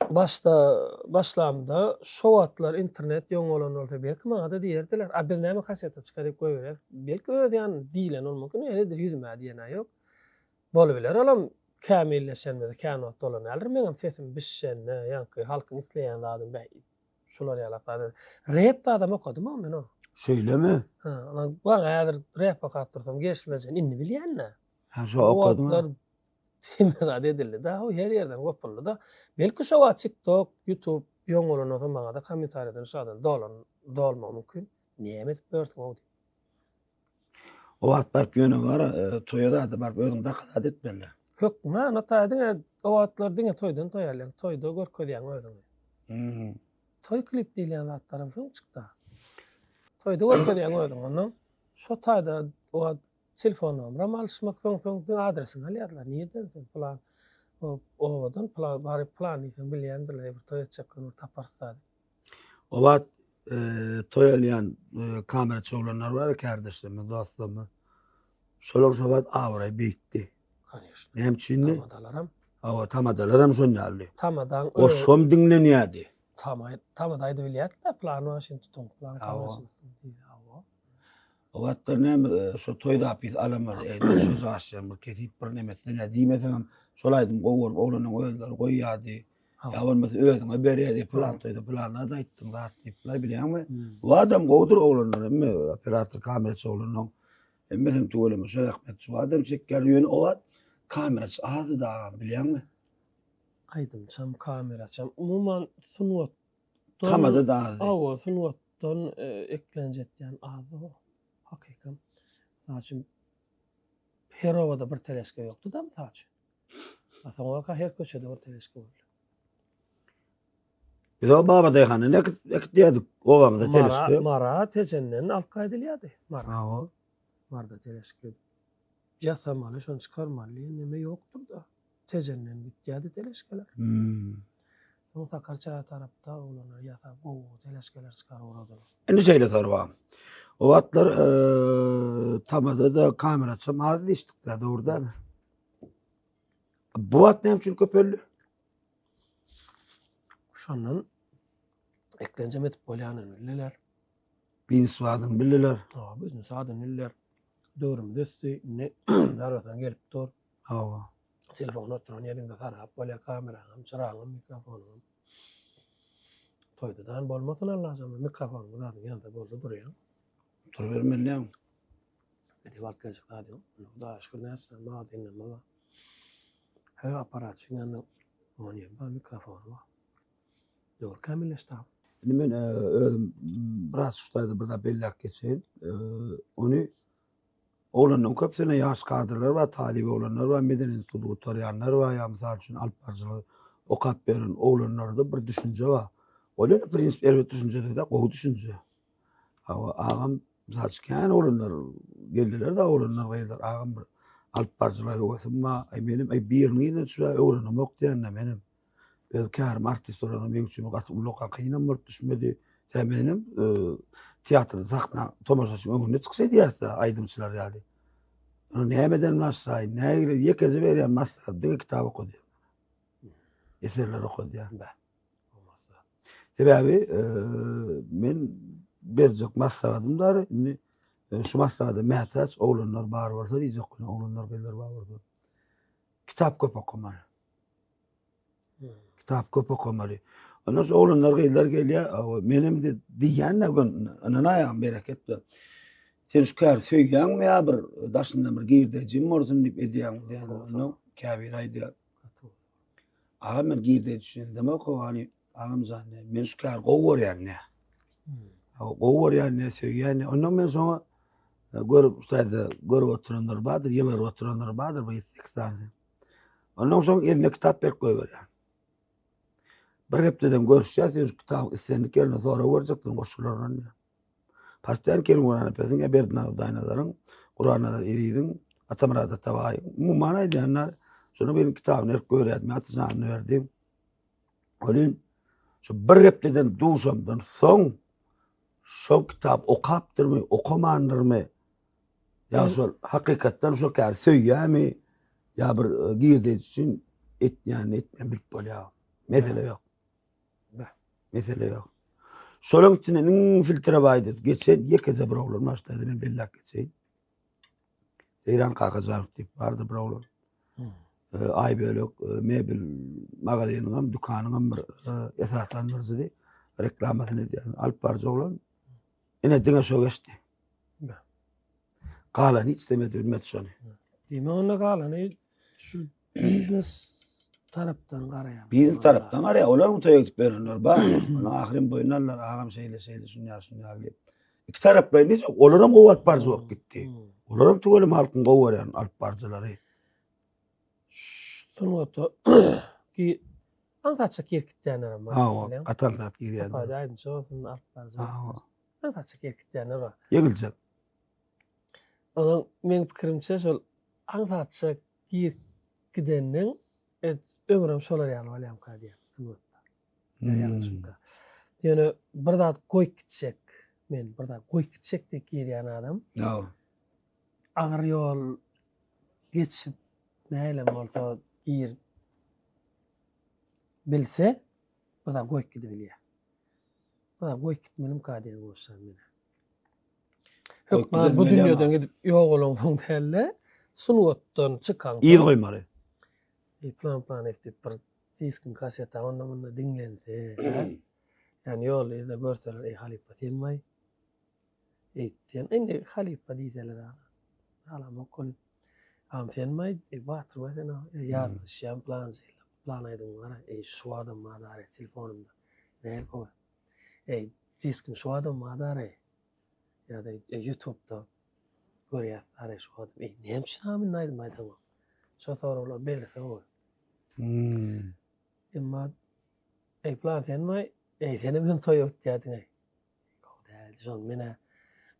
Başda başlamda şo wagtlar internet ýoň bolan bolsa belki maňada diýerdiler. A biz näme kaseta çykaryp goýberýäs. Belki öz ýanynda diýlen bolmaky näledir ýüzüme diýen-ä ýok. Bolubiler olam kämilleşenimize kän wagt bolan däldir. Meňem sesim bişende ýaňky halkyň isleýän zadyny bäh şular ýalak zat. Rep zadam okadym-a men o. Şeýlemi? Ha, maňa häzir rep okap dursam gelişmejegini indi bilýän-dä. Ha şo okadyň. Hemme zat edildi da, her ýerden gopuldy da. Belki şo wagt TikTok, YouTube ýoň bolandan soň maňa-da kommentariýadan şu adam dolan dolmagy mümkin. Näme edip ýörsüň-ow diýip. O wagt baryp ýöne bar, e, toýa zada baryp özüň daka zat etmeli. Hökman, o taý diňe o wagtlar diňe toýdan toý alýaň, toýda görkezýäň özüňi. Hmm. Toý klip diýilýän zatlaram soň çykdy. Toýda görkezýäň özüňi, ondan şo taýda o wagt Telefon nomeram alyşmak soň soň diňe adresiňi alýardylar nirden sen pylan obadan pylan baryp pylan diýseň bilýändirler bir toý etjek gün bir taparys zady. O wagt toý alýan kameraçy oglanlar bar kärdeşlerimiz dostlarymyz. Şolar şo wagt abraý beýikdi. Koneşno. Näme üçindi? Tamadalaram. Hawa tamadalaram şon ýaly. Tamadaň Goşgam diňlenýärdi. Tama tamada aýdybilýärdi-de pylan maşyn tutuň pylan kameraçyny tutuň diýdi. Hawa. O wagtlar näme şo toý zapis alamaz, eý men şo jaşjan bir kesip bir neme etsene diýmeseňem şol aýdym gowy bolup oglanyň özleri goýýardy. Ýa bolmasa özüňe berýärdi, pylan toýda pylan zat aýtdyň zat diýip bulaý bilýäňmi? Bu adam gowudyr oglanlar hemme operator kameraçy oglanlaň hemmesem tüweleme şo zähmet şu adam çekýär ýöne o wagt kameraçy azdy-da agam bilýäňmi? Aýdymçam kameraçam umuman sungat Tamada da azdy. Hawa, sungatdan eklenç etýän azdy o. Hakykam. Mysal üçin, her obada bir teleşka ýokdy-da, mysal üçin. A soňabaka her köçede bir teleşka boldy. Biz o Babadaýhandan äkitýärdik obamyza teleşka. Mara, Tejenden alyp gaýdylýardy. Mara. Hawa. Marda teleşka ýasamaly, şony çykarmaly diýen neme ýokdur-da. Tejenden gitýärdi teleşkeler. Hmm. Soň Sakarçäge tarapda oglanlar ýasap gowy teleşkeler çykaryp ugradylar. Indi şeýle sorag. O wagtlar e, tamada-da kameraçam az diýişdik-dä, dogry dälmi? Bu wagt näme üçin köpeldi? Şondan eklenjem edip bolýanyny bildiler. Biznes adyny bildiler. Ha, biznes adyny bildiler. Döwrümiz ösdi. Indi zarasan gelip dur. Hawa. Telefon oturan ýeriňde sargap bolýar kameraňam, çyragyňam, mikrofonyňam. Toýda dan bolmasyn Allajan bir mikrofonyň zadyň ýanynda bolsa durýaň. Durubermeli. Edip alyp geljek zat ýok. Hudaýa şükür näçe sany magazinlerimiz bar. Her apparatçyň ýanynda on ýedi sany mikrofony bar. Döwür kämilleşdi agam. Indi men özüm biraz şu taýda bir zat belläp geçeýin. Ony Oglanlaryň köpüsinde ýaş kadrlar bar, talyp oglanlar bar, medeni instituty gutarýanlar bar, ýa mysal üçin alyp baryjylygy okap ýören oglanlarda bir düşünje bar. Ol ýöne prinsip erbet düşünje däl, gowy düşünje. Hawa, agam, mysal üçin kän oglanlar geldiler-de, oglanlar, gyzlar, agam bir alyp baryjylyga höwesim bar, aý menem, aý biriniň yzyna düşüp öwrenemok diýende menem. Öz kärim artist bolansoň meň üçin gaty ullakan kynam bolup düşmedi. Sebäbi menem e, teatrda sahna tomaşaçyň öňünde çykyş edýäs-de aýdymçylar ýaly. Ony nämeden başlaýyn, nägile ýekeje berýän maslahat diňe kitap oka diýýär. Eserler oka diýýär. Bä. O maslahat. Sebäbi e, men berjek maslahatym dar, indi e, şu maslahata mätäç oglanlar bar bolsa diýjek, oglanlar gyzlar bar bolsa. Kitap köp okamaly. Kitap köp okamaly. Ondan soň oglanlar gyzlar gelýär, menem de diýýän-de gün ynanaýaň bereket ber. Sen şu käri söýýäňmi ýa bir daşyndan bir girdejim bolsun diýip edýäňmi diýýän. Ondan käbiri aýdýar. Aga men girdeji üçin edemok, hany agam jan, men şu käri gowy görýän diýýär. Gowy görýän diýýär, söýýän diýýär. Ondan men şoňa e, görüp, şu taýda görüp oturanlar bardyr, ýylgyryp oturanlar bardyr, bir 8 sany. Ondan soň eline kitap berip goýberýär. Bir hepdeden görüşýär, sen şu kitabyň islendik ýerinde sorag berjeksin goşgularyndan diýýär. Pastyýan Kerim Gurbanepesiň, Berdinazar Hudaýnazaryň, Gurbannazar Eziziň, Atamyrat Atabaýyň, umuman aýdýanlar, şonuň biriniň kitabyny berip goýberýärdim, Atajanyny berdim. Welin şu bir hepdeden duşamdan soň şo kitap okapdyrmy, okamandyrmy, Ýa şol hakykatdan şo käri söýýärmi, ýa bir e, girdeji üçin etýänini etmän bilip bolýar. Mesele ýok. Mesele ýok. Şolaryň içinden iň filtre baý diýip geçen ýekeje bir oglan bar, şeýle men belläp geçeýin. Seýran Kakajanow diýip bardy bir oglan. Hmm. Aý bölek e, mebel magazynyň hem, dükanyň hem bir e, esaslandyryjysy, reklamasyny edýän alyp baryjy oglan. Ine diňe şo geçdi. Galany hiç demedi bilmedi şony. Diýmek onda galany şu biznes tarapdan garaýar. Biznes tarapdan garaýar. Olar hem toýa gidip berenler bar. Ony ahyryn boýun aldylar. Agam şeýle şeýle şunýa şunýa diýip. Iki taraplaýyn diýse, olar hem gowy alyp baryjy bolup gitdi. Hmm. Olar hem tüweleme halkyň gowy görýän alyp baryjylary. Sungata aňsatça girip gitýänler hem bar. Hawa, gaty aňsat girýänler. Saparda aýdymçy bolsun, alyp baryjy. Hawa. Aňsatça girip gitýänler bar. Ýeňiljek. Onuň meň pikirimçe şol aňsatça girip gideniň ömrem şolar ýaly bolýamyka diýýän sungatda. Hmm. Ýalňyşmyka. Ýöne bir zat goýup gitjek, men bir zat goýup gitjek diýip girýän adam. Hawa. Agyr ýol geçip nähilem bolsa gir bilse bir zat goýup gidibilýär. Bir zat goýup gitmelimka diýen goşýan men. Hökman bu dünýeden gidip ýok bolansoň däl-de, sungatdan çykansoň. Yz goýmaly. E, plan plan etip bir diskiň kaseta onda munda diňlense, ýani ýol yzda görseler, eý halypa senmaý. Eý sen indi halypa diýseler halamok ol. Agam senmaý, eý batyrmaý sen ýazlyşýan plan şeýle, plan aýdym bar, eý şu adam bar telefonymda. Nähili gowy. Eý diskiň şu adam bar eý. Ýa-da ýutubda görýäs areý şu adam. Eý näme üçin agam indi aýdym aýdaňok? Şo soraglar berilse gowy. Hmm. Emma eý plan senmi? Eý senem öň toýa gitýärdiň eý. Gowy däldi şol menä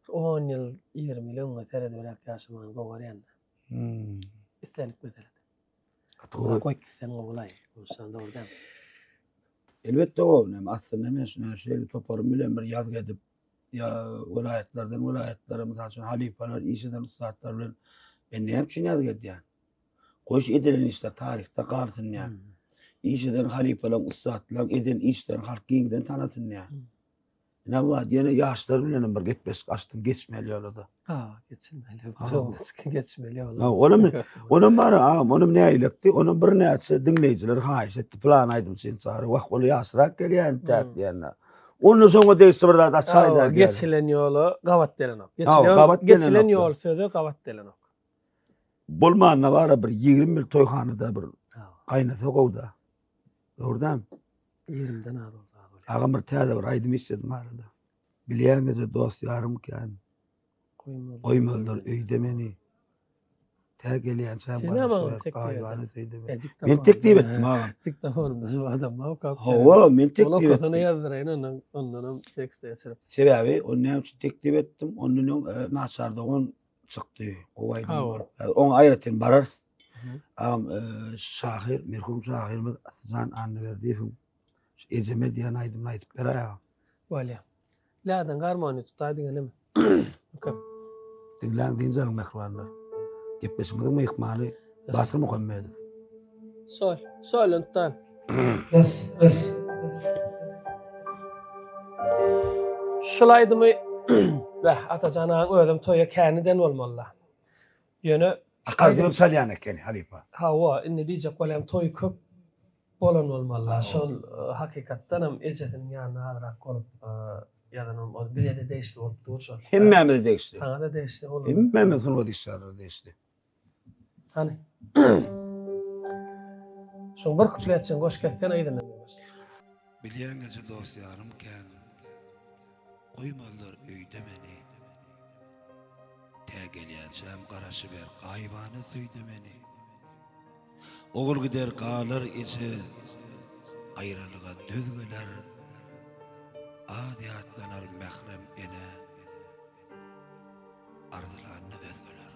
bir on ýyl, 20 ýyl öňe serediberäk ýaşamany gowy görýän. Hmm. Islendik meselede. Gaty gowy. Goýup gitseň gowulaý. Bolsa dogry däl. Elbetde gowy. Näme aslynda men şuna şeýle toparym bilen bir ýazgy edip ýa welaýatlardan welaýatlara mysal üçin halypalar, iş eden ussatlar bilen men näme üçin ýazgy edýän? Goý şu edilen işler taryhda galsyn diýýän. Iş eden halypalaryň, ussatlaryň eden işlerini halk giňden tanasyn diýýän. Ine wagt ýene ýaşlar bilen hem bir gepleşik açdym, geçmeli ýola-da. Ha, geçilmeli. Öňde geçmeli ýola. Ha, onam onam bar, agam, onam nägilekdi? Onam birnäçe diňleýjiler haýyş etdi, plan aýdymçyny çagyr. Wah, ol ýaşrak gelýän täk diýende. Ondan soňa degişli bir zat açaý da. Geçilen ýola gabat gelenok. Geçilen, geçilen ýol söze gabat gelenok. Bolmanda bara bir 20 ýyl toýhanada bir gaýnasa gowda. Dogrudan. 20-den az bolsa az bolýar. Agam bir täze bir aýdym işledim arada. Bilýän gije dost ýarym kän. Goýmazlar öýde meni. Tä gelýänçäm garaşyber gaýybana söýde meni. Men teklip etdim agam. Diktafonumda şu adam bar okap. Hawa, men teklip etdim. Ol ýazdyraýyn ondan, ondanam tekste geçirip. Sebäbi ony näme üçin teklip etdim? Ondan öň e, Naçar dogan çykdy. Gowy aýdym bolup. Oňa aýratyn bararys. Agam e, şahyr, merhum şahyrymyz Asyjan Annaberdiýewiň şu Ejeme diýen aýdymyny aýdyp beräý agam. Bolýar. Läden garmony tutaý diňe Okey. Diňläň, dynç alyň mähribanlar. Gepleşigimiziň myhmany Batyr Muhammedow. Sol, soldan tutaý. Res, res. Şul aýdymy Beh, Atajan agaň özem toýa käniden bolmaly-la. Ýöne Akar döp salýan ekeni halypa. Hawa, indi diýjek bolýan toý köp bolan bolmaly-la. Şol hakykatdanam ejesiniň ýanynda azrak bolup ýazanam ol bize-de degişli bolup dur şol. Hemmämize degişli. Saňa-da degişli bolar. Hemmämize sungat işgärlere degişli. Hany. Şoň bir kupletjigini goşup kessene yzyndan men başlaýyn. Bilýän gije dost-ýarym kän, Goýmazlar öýde meni. Tä gelýänçäm garaşyber, Gaýybana söý-de meni. Ogul gider galar eje, Aýralyga döz geler. Az ýatlanar mährem ene. Arzylanda özgeler.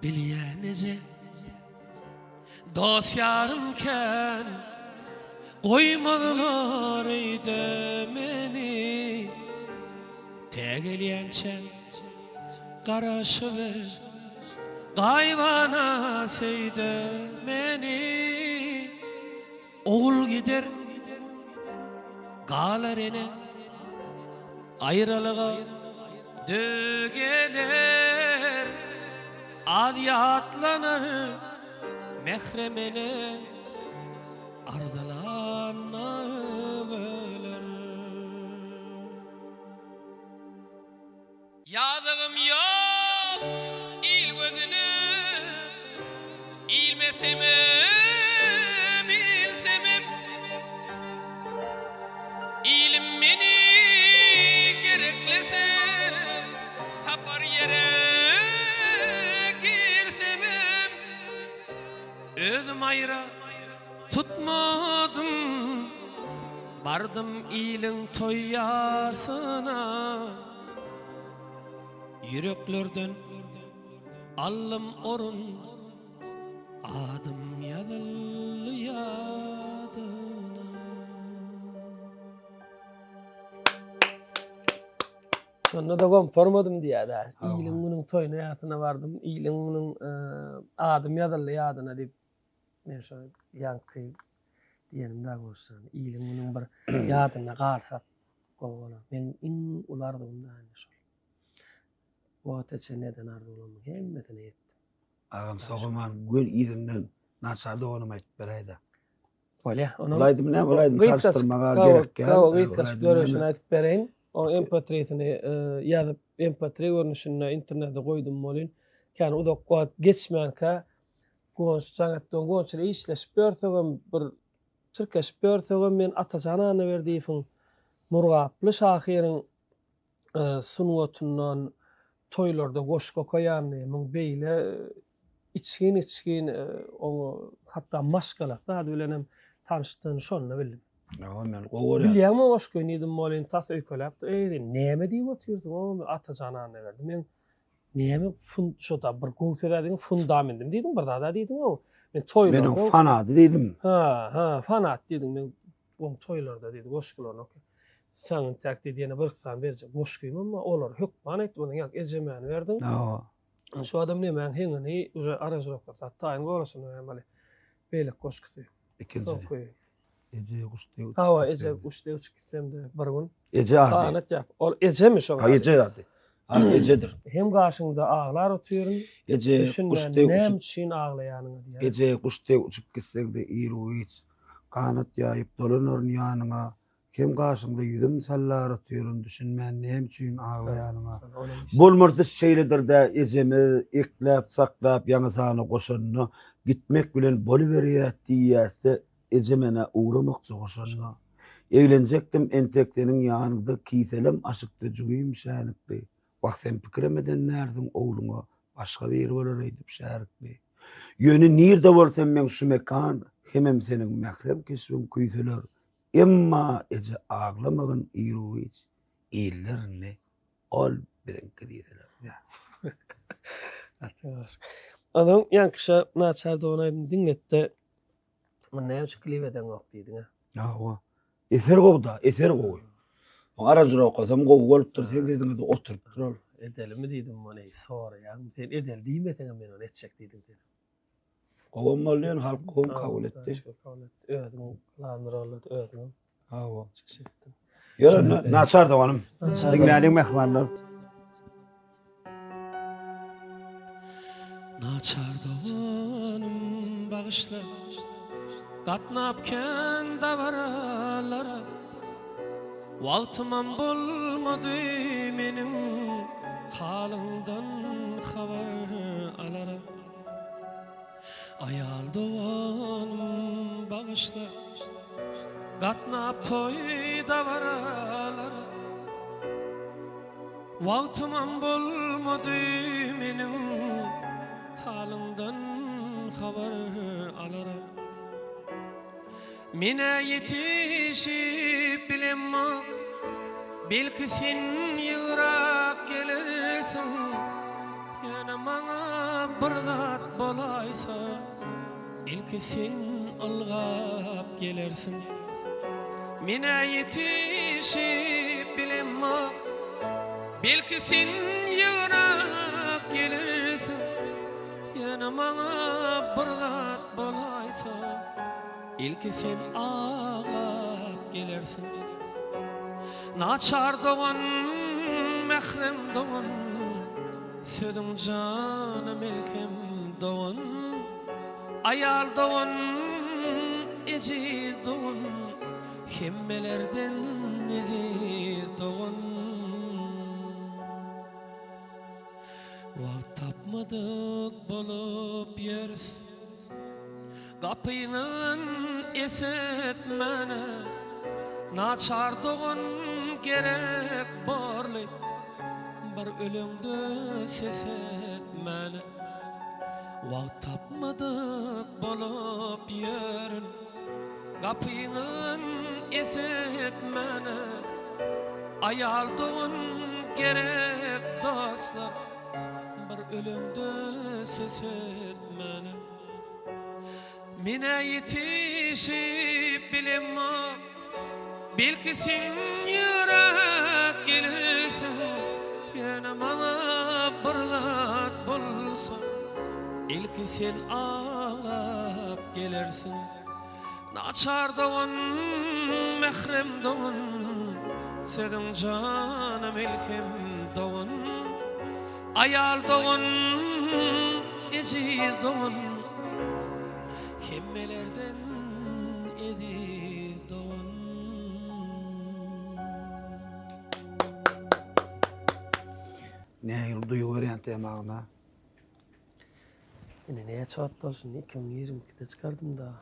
Bilýän eje, dost-ýarym kän, Goýmazlar öýde meni. Tä gelýänçäm garaşyber, Gaýybana söý-de meni. Ogul gider, galar ene, Aýralyga döw geler. Az ýatlanar mährem ene, Arzylanda ögeler. Ýazygym ýok il gözüne, Ilmesemem, ilsemem. Ilim meni gereklese, Tapar ýere girsemem. Özüm aýra tutmadym, Bardym iliň toý-ýasyna. Ýüreklerden aldym orun, Adym ýazyldy ýadyna. Şonda-da gomparmadym diýýär-dä. Iliň günüň toýuna ýasyna bardym, iliň günüň adym ýazyldy ýadyna diýip, men şo ýaňky diýenim dagy bolsa, iliň günüň bir ýadynda galsak gowy bolar. Meň iň uly arzuwym da ine şol. Bu wagta çenli eden arzuwlarymyň hemmesine ýetdim. Agam sogaman gön yzyndan naçar doganym aýdyp beräýdä. Bolýa. Ol aýdym näme ol aýdym tanyşdyrmaga gerek ýa. Hawa gysgaçyk görnüşini aýdyp bereýin. O MP3-sini ýazyp MP3 görnüşinde internete goýdum welin kän uzak wagt geçmänkä Guwanç jaň etdi. Guwanç ile işleşip ýörsegem bir tirkeşip ýörsegem men Atajan Annaberdiýewiň Murgaply şahyryň sungatyndan toýlarda goşgy okaýanyny, muň beýle içgin-içgin oňa hatda maşgalasy zady bilenem tanyşdygyny şonda bildim. Hawa, men gowy görýän. Bilýäňmi o goşgyny diýdim welin tas öýkeläpdir. Eý diýdim, näme diýip otyrsyň o Atajan Annaberdi. Men näme fun şo-da bir gowy söz-ä diýdiň, fundamendim diýdiň, bir zad-a diýdiň-ow. Men toýlarda Men oň fanady diýdim. Ha, ha, fanat diýdiň. Men oň toýlarda diýdi, goşgularyny oky. Saňa intäk diýdi, ýene bir sany berjek goşgymam bar, olary hökman aýt, ondan ýaňky ejemäni berdiň. Hawa. Şu adam nemäň heňini uje aranžirowkasy zat taýyn gorasyny bermeli. Beýleki goşgusy. Ikinji. Soňky. Eje guş deý uçup. Hawa, eje guş deý uçup gitsemde bir gün. Eje ady. Ganat ýap. Ol ejemi şoň ady? Eje ady. Ady ejedir. Hem gaşyňda aglar otyryn. Eje guş deý uçup. Näme üçin aglaýanyňy diýýär. Eje guş deý uçup gitseňde iru-giç. Ganat ýaýyp dolanaryn ýanyňa. Kem gaşyňda ýüzüm sallar otyryn düşünmän näme üçin aglaýanyňa. Bolmasa şeýledir-dä ejemiz ekläp saklap ýaňy sany goşanyna gitmek bilen boluberýä diýýäsde eje menä ugramakçy goşanyna. Eglenjekdim entek seniň ýanyňda kiselem aşykdy jübim şänikdi. Wah sen pikirem eden dälsiň ogluňa başga biri bolar öýdüp şärikli. Ýöne nirde bolsam meň şu mekan hemem seniň mährem keşbiň küýseler Emma eje aglamagyn iru-giç iller indi ol biziňki diýseler. Gaty hoş. Onsoň ýaňky şo Naçar dogan aýdymy diňletdi. Muny näme üçin klip edeňok diýdiň-ä? Hawa. Eser gowy-da, eser gowy. Oň aranžirowkasam gowy bolupdyr, seň sesiňe-de oturypdyr ol. Edelimi diýdim muny, soraýaňmy sen edeli diýmeseňem men ony etjek diýdiň sen. Gowam boldy ýöne halk gowam kabul etdi. Kabul etdi. Özüň glavny rolda özüňem. Hawa. Çykyş etdiň. Ýöne naçar doganym. Diňläliň mähribanlar. Naçar doganym bagyşla. Gatnap kän dabaralara. Wagtymam bolmady meniň halyňdan habar alara. Aýal doganym bagyşla Gatnap toý dabaralara Wagtymam bolmady meniň Halyňdan habar alara Men-ä ýetişip bilemok, Belki sen ýygrak gelersiň, Ýöne maňa bir zat bolaýsa, Ilki sen ylgap gelersiň. Men-ä ýetişip bilemok, Belki sen ýygrak gelersiň, Ýöne maňa bir zat bolaýsa. Ilki sen aglap gelersiň. Naçar dogan, mährem dogan, Sözüň jana melhem dogan. Aýal dogan, ejiz dogan, Hemmelerden eziz dogan. Wagt tapmadyk bolup ýörüs. Gapyňyzdan esetmäne Naçar dogan gerek borly Bir öleňde ses etmäne Wagt tapmadyk bolup ýörün Gapyňyzdan esetmäne Aýal dogan gerek dostlar Bir öleňde ses etmäne Menä ýetişip bilemok Belki sen ýöräp gelersiň Ýöne maňa bir zat bolsa Ilki sen aglap gelersiň Naçar dogan, mährem dogan Sözüň jana melhem dogan Aýal dogan, ejiz dogan Hemmelerden eziz dogan. Nähili duýgy berýän tema agam. Ine näçe wagt boldy şuny 2022-de çykardym-da.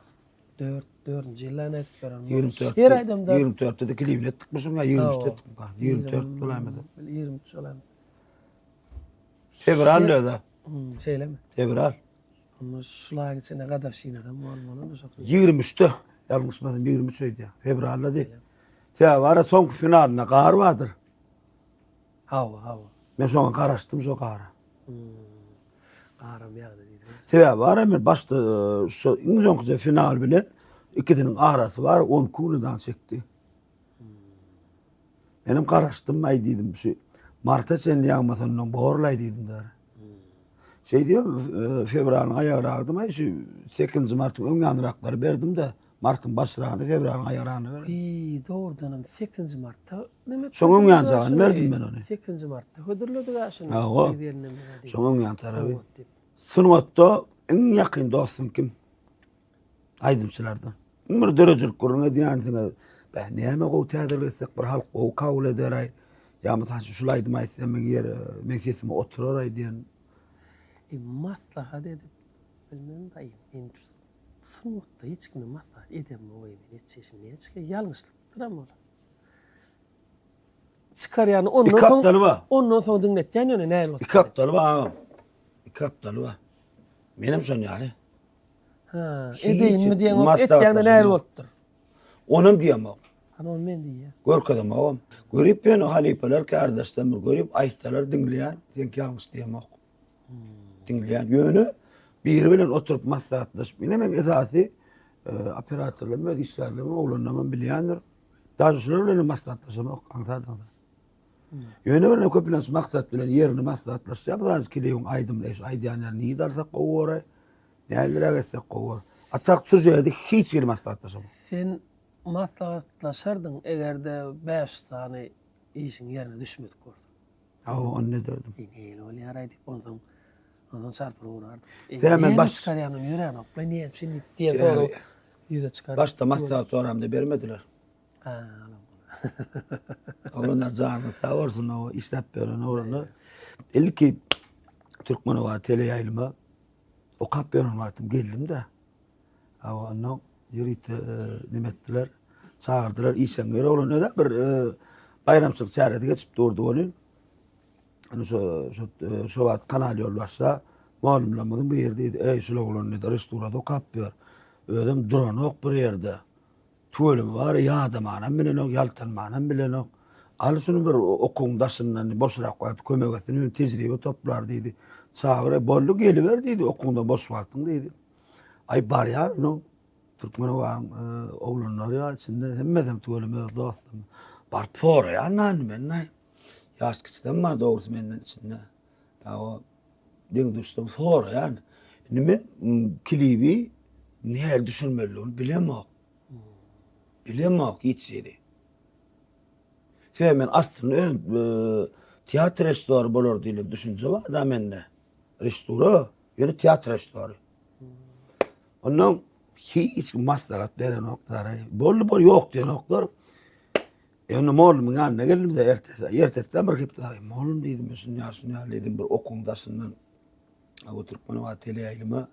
Dört, dördünji ýylda nädip beren? 24. Her aýdamda 24-de de klibini etdikmi şuňa? 23-de etdik. 24 bolaýmasa. 23 bolaýmasa. Fewral diýdi. Hmm, şeýlemi? Fewral. Onda şularyň içinde gadawşinadam bolmaly şo. 23-de ýalňyşmasam 23 öýdýär. Fewralda diý. Sebäbi ara soňky finalynda gar bardyr. Hawa, hawa. Men şoňa garaşdym şo gara. Hmm. Garam ýagdy diýdi. Sebäbi bar men başda e, şo iň soňky final bilen ikisiniň arasy bar 12 günden çekdi. Hmm. Menem garaşdym aý diýdim şu marta çenli ýagmasa ondan borlaý diýdim der. Hmm. Şeý diýip e, fewralyň aýagragydym aý şu 8-nji martyň öň ýanyraklary berdim-de martyň başragyny fewralyň aýagragyny berdim. Hiý, dogrudanam 8-nji martda neme? Şoň öň ýanjagyny berdim men ony. 8-nji martda hödürledik-ä şuny. Hawa. Şoň öň ýan tarapy. Sungatda iň ýakyn dostuň kim? Aýdymçylardan. Iň bir döredijilik gürrüň edýänsiňiz. Bäh, näme gowy täzelik etsek bir halk gowy kabul eder-aý. Ýa mysal üçin şul aýdym aýtsam meň ýer, meň sesime oturar-aý diýen. E, maslahat edip bilmem daýy. Men sungatda hiç kime maslahat edemok men etjeşim näçe ýalňyşlykdyram ol. Çykarýany ondan soň Iki bar. Ondan soň diňletýän ýöne näl bolsa. Iki hapdaly bar agam. Iki hapdaly bar. Menem şon ýaly. Ha, edeýinmi diýeňok, etýäňde näl bolupdyr. Onam diýemok. Hany ony men diýýän. Görkezemogam. Görüp ýöne halypalar kärdeşden bir görüp aýtsalar diňleýän, seňki ýalňyş diýemok. Diňleýän. Ýöne biri bilen oturyp maslahatlaşyp, ine meň esasy e, operatorlarym öz işgärlerim oglanlarym bilýändir. Daže şular bilen maslahatlaşamok, aňsat-aňsat. Ýöne bir köplenç maksat bilen ýerini maslahatlaşýar. Mysal üçin klibiň aýdymyny şu aýdýan ýerini nirde alsak gowy bolar, nähiliräk etsek gowy bolar. A tak sýužeti hiç hili maslahatlaşamok. Sen maslahatlaşardyň eger-de 5 sany işiň ýerine düşmedik bolsa. Hawa, ony ederdim. E, nähili bolýar-aý diýip, onsoň onsoň çarpylyk urardyň. E, Sebäbi men näme baş çykarýanam ýörenok, näme üçin diýip diýen sorag ýüze çykar. Başda maslahat soramda bermediler. Ha, alam. Oglanlar janyňyz sag bolsun, o işläp ýören oglanlar. Ilki Türkmenowa teleýaýlyma okap ýören wagtym geldim-de. Hawa, ondan ýörite e, neme etdiler, çagyrdylar, işeňňir oglan öde bir e, baýramçylyk çäresi geçip durdy welin. Ony şo şo e, şo wagt kanal ýolbaşça mugallymlarymyzyň biri diýdi, "Eý, şul oglan diýdi, restorada okap ýör. Özem duranok bir ýerde. Tüweleme bar, ýadamanam bilenok, ýaltanmanam bilenok. Al şuny bir okuwyň daşyndan boşrak wagt kömek etsin, hem tejribe toplar diýdi. Çagyr, boldy geliber diýdi, okuwdan boş wagtyň diýdi. Aý barýar, no Türkmenowaň e, oglanlary bar içinde hemmesem tüweleme öz dostum. Baryp soraýan nany men naý. Ýaş kiçiden bar dogrusy menden içinde. Ýa o deň duşsam soraýan. Indi men klibi. Nähili düşünmelidigini bilemok. Bilemok hiç hili. Sebäbi men aslynda öz teatr režissýory bolar diýlen düşünje bar-da mende. Režissura, ýöne teatr režissýory. Ondan hiç kim maslahat berenok dara. Boldy bol ýok diýenoklar. Ýöne mollumyň ýanyna geldim-de ertesi, ertesiden bir hepde dagy mollum diýdim, şun ýa şun ýa diýdim bir okuň daşyndan o Türkmenabat teleýaýlyma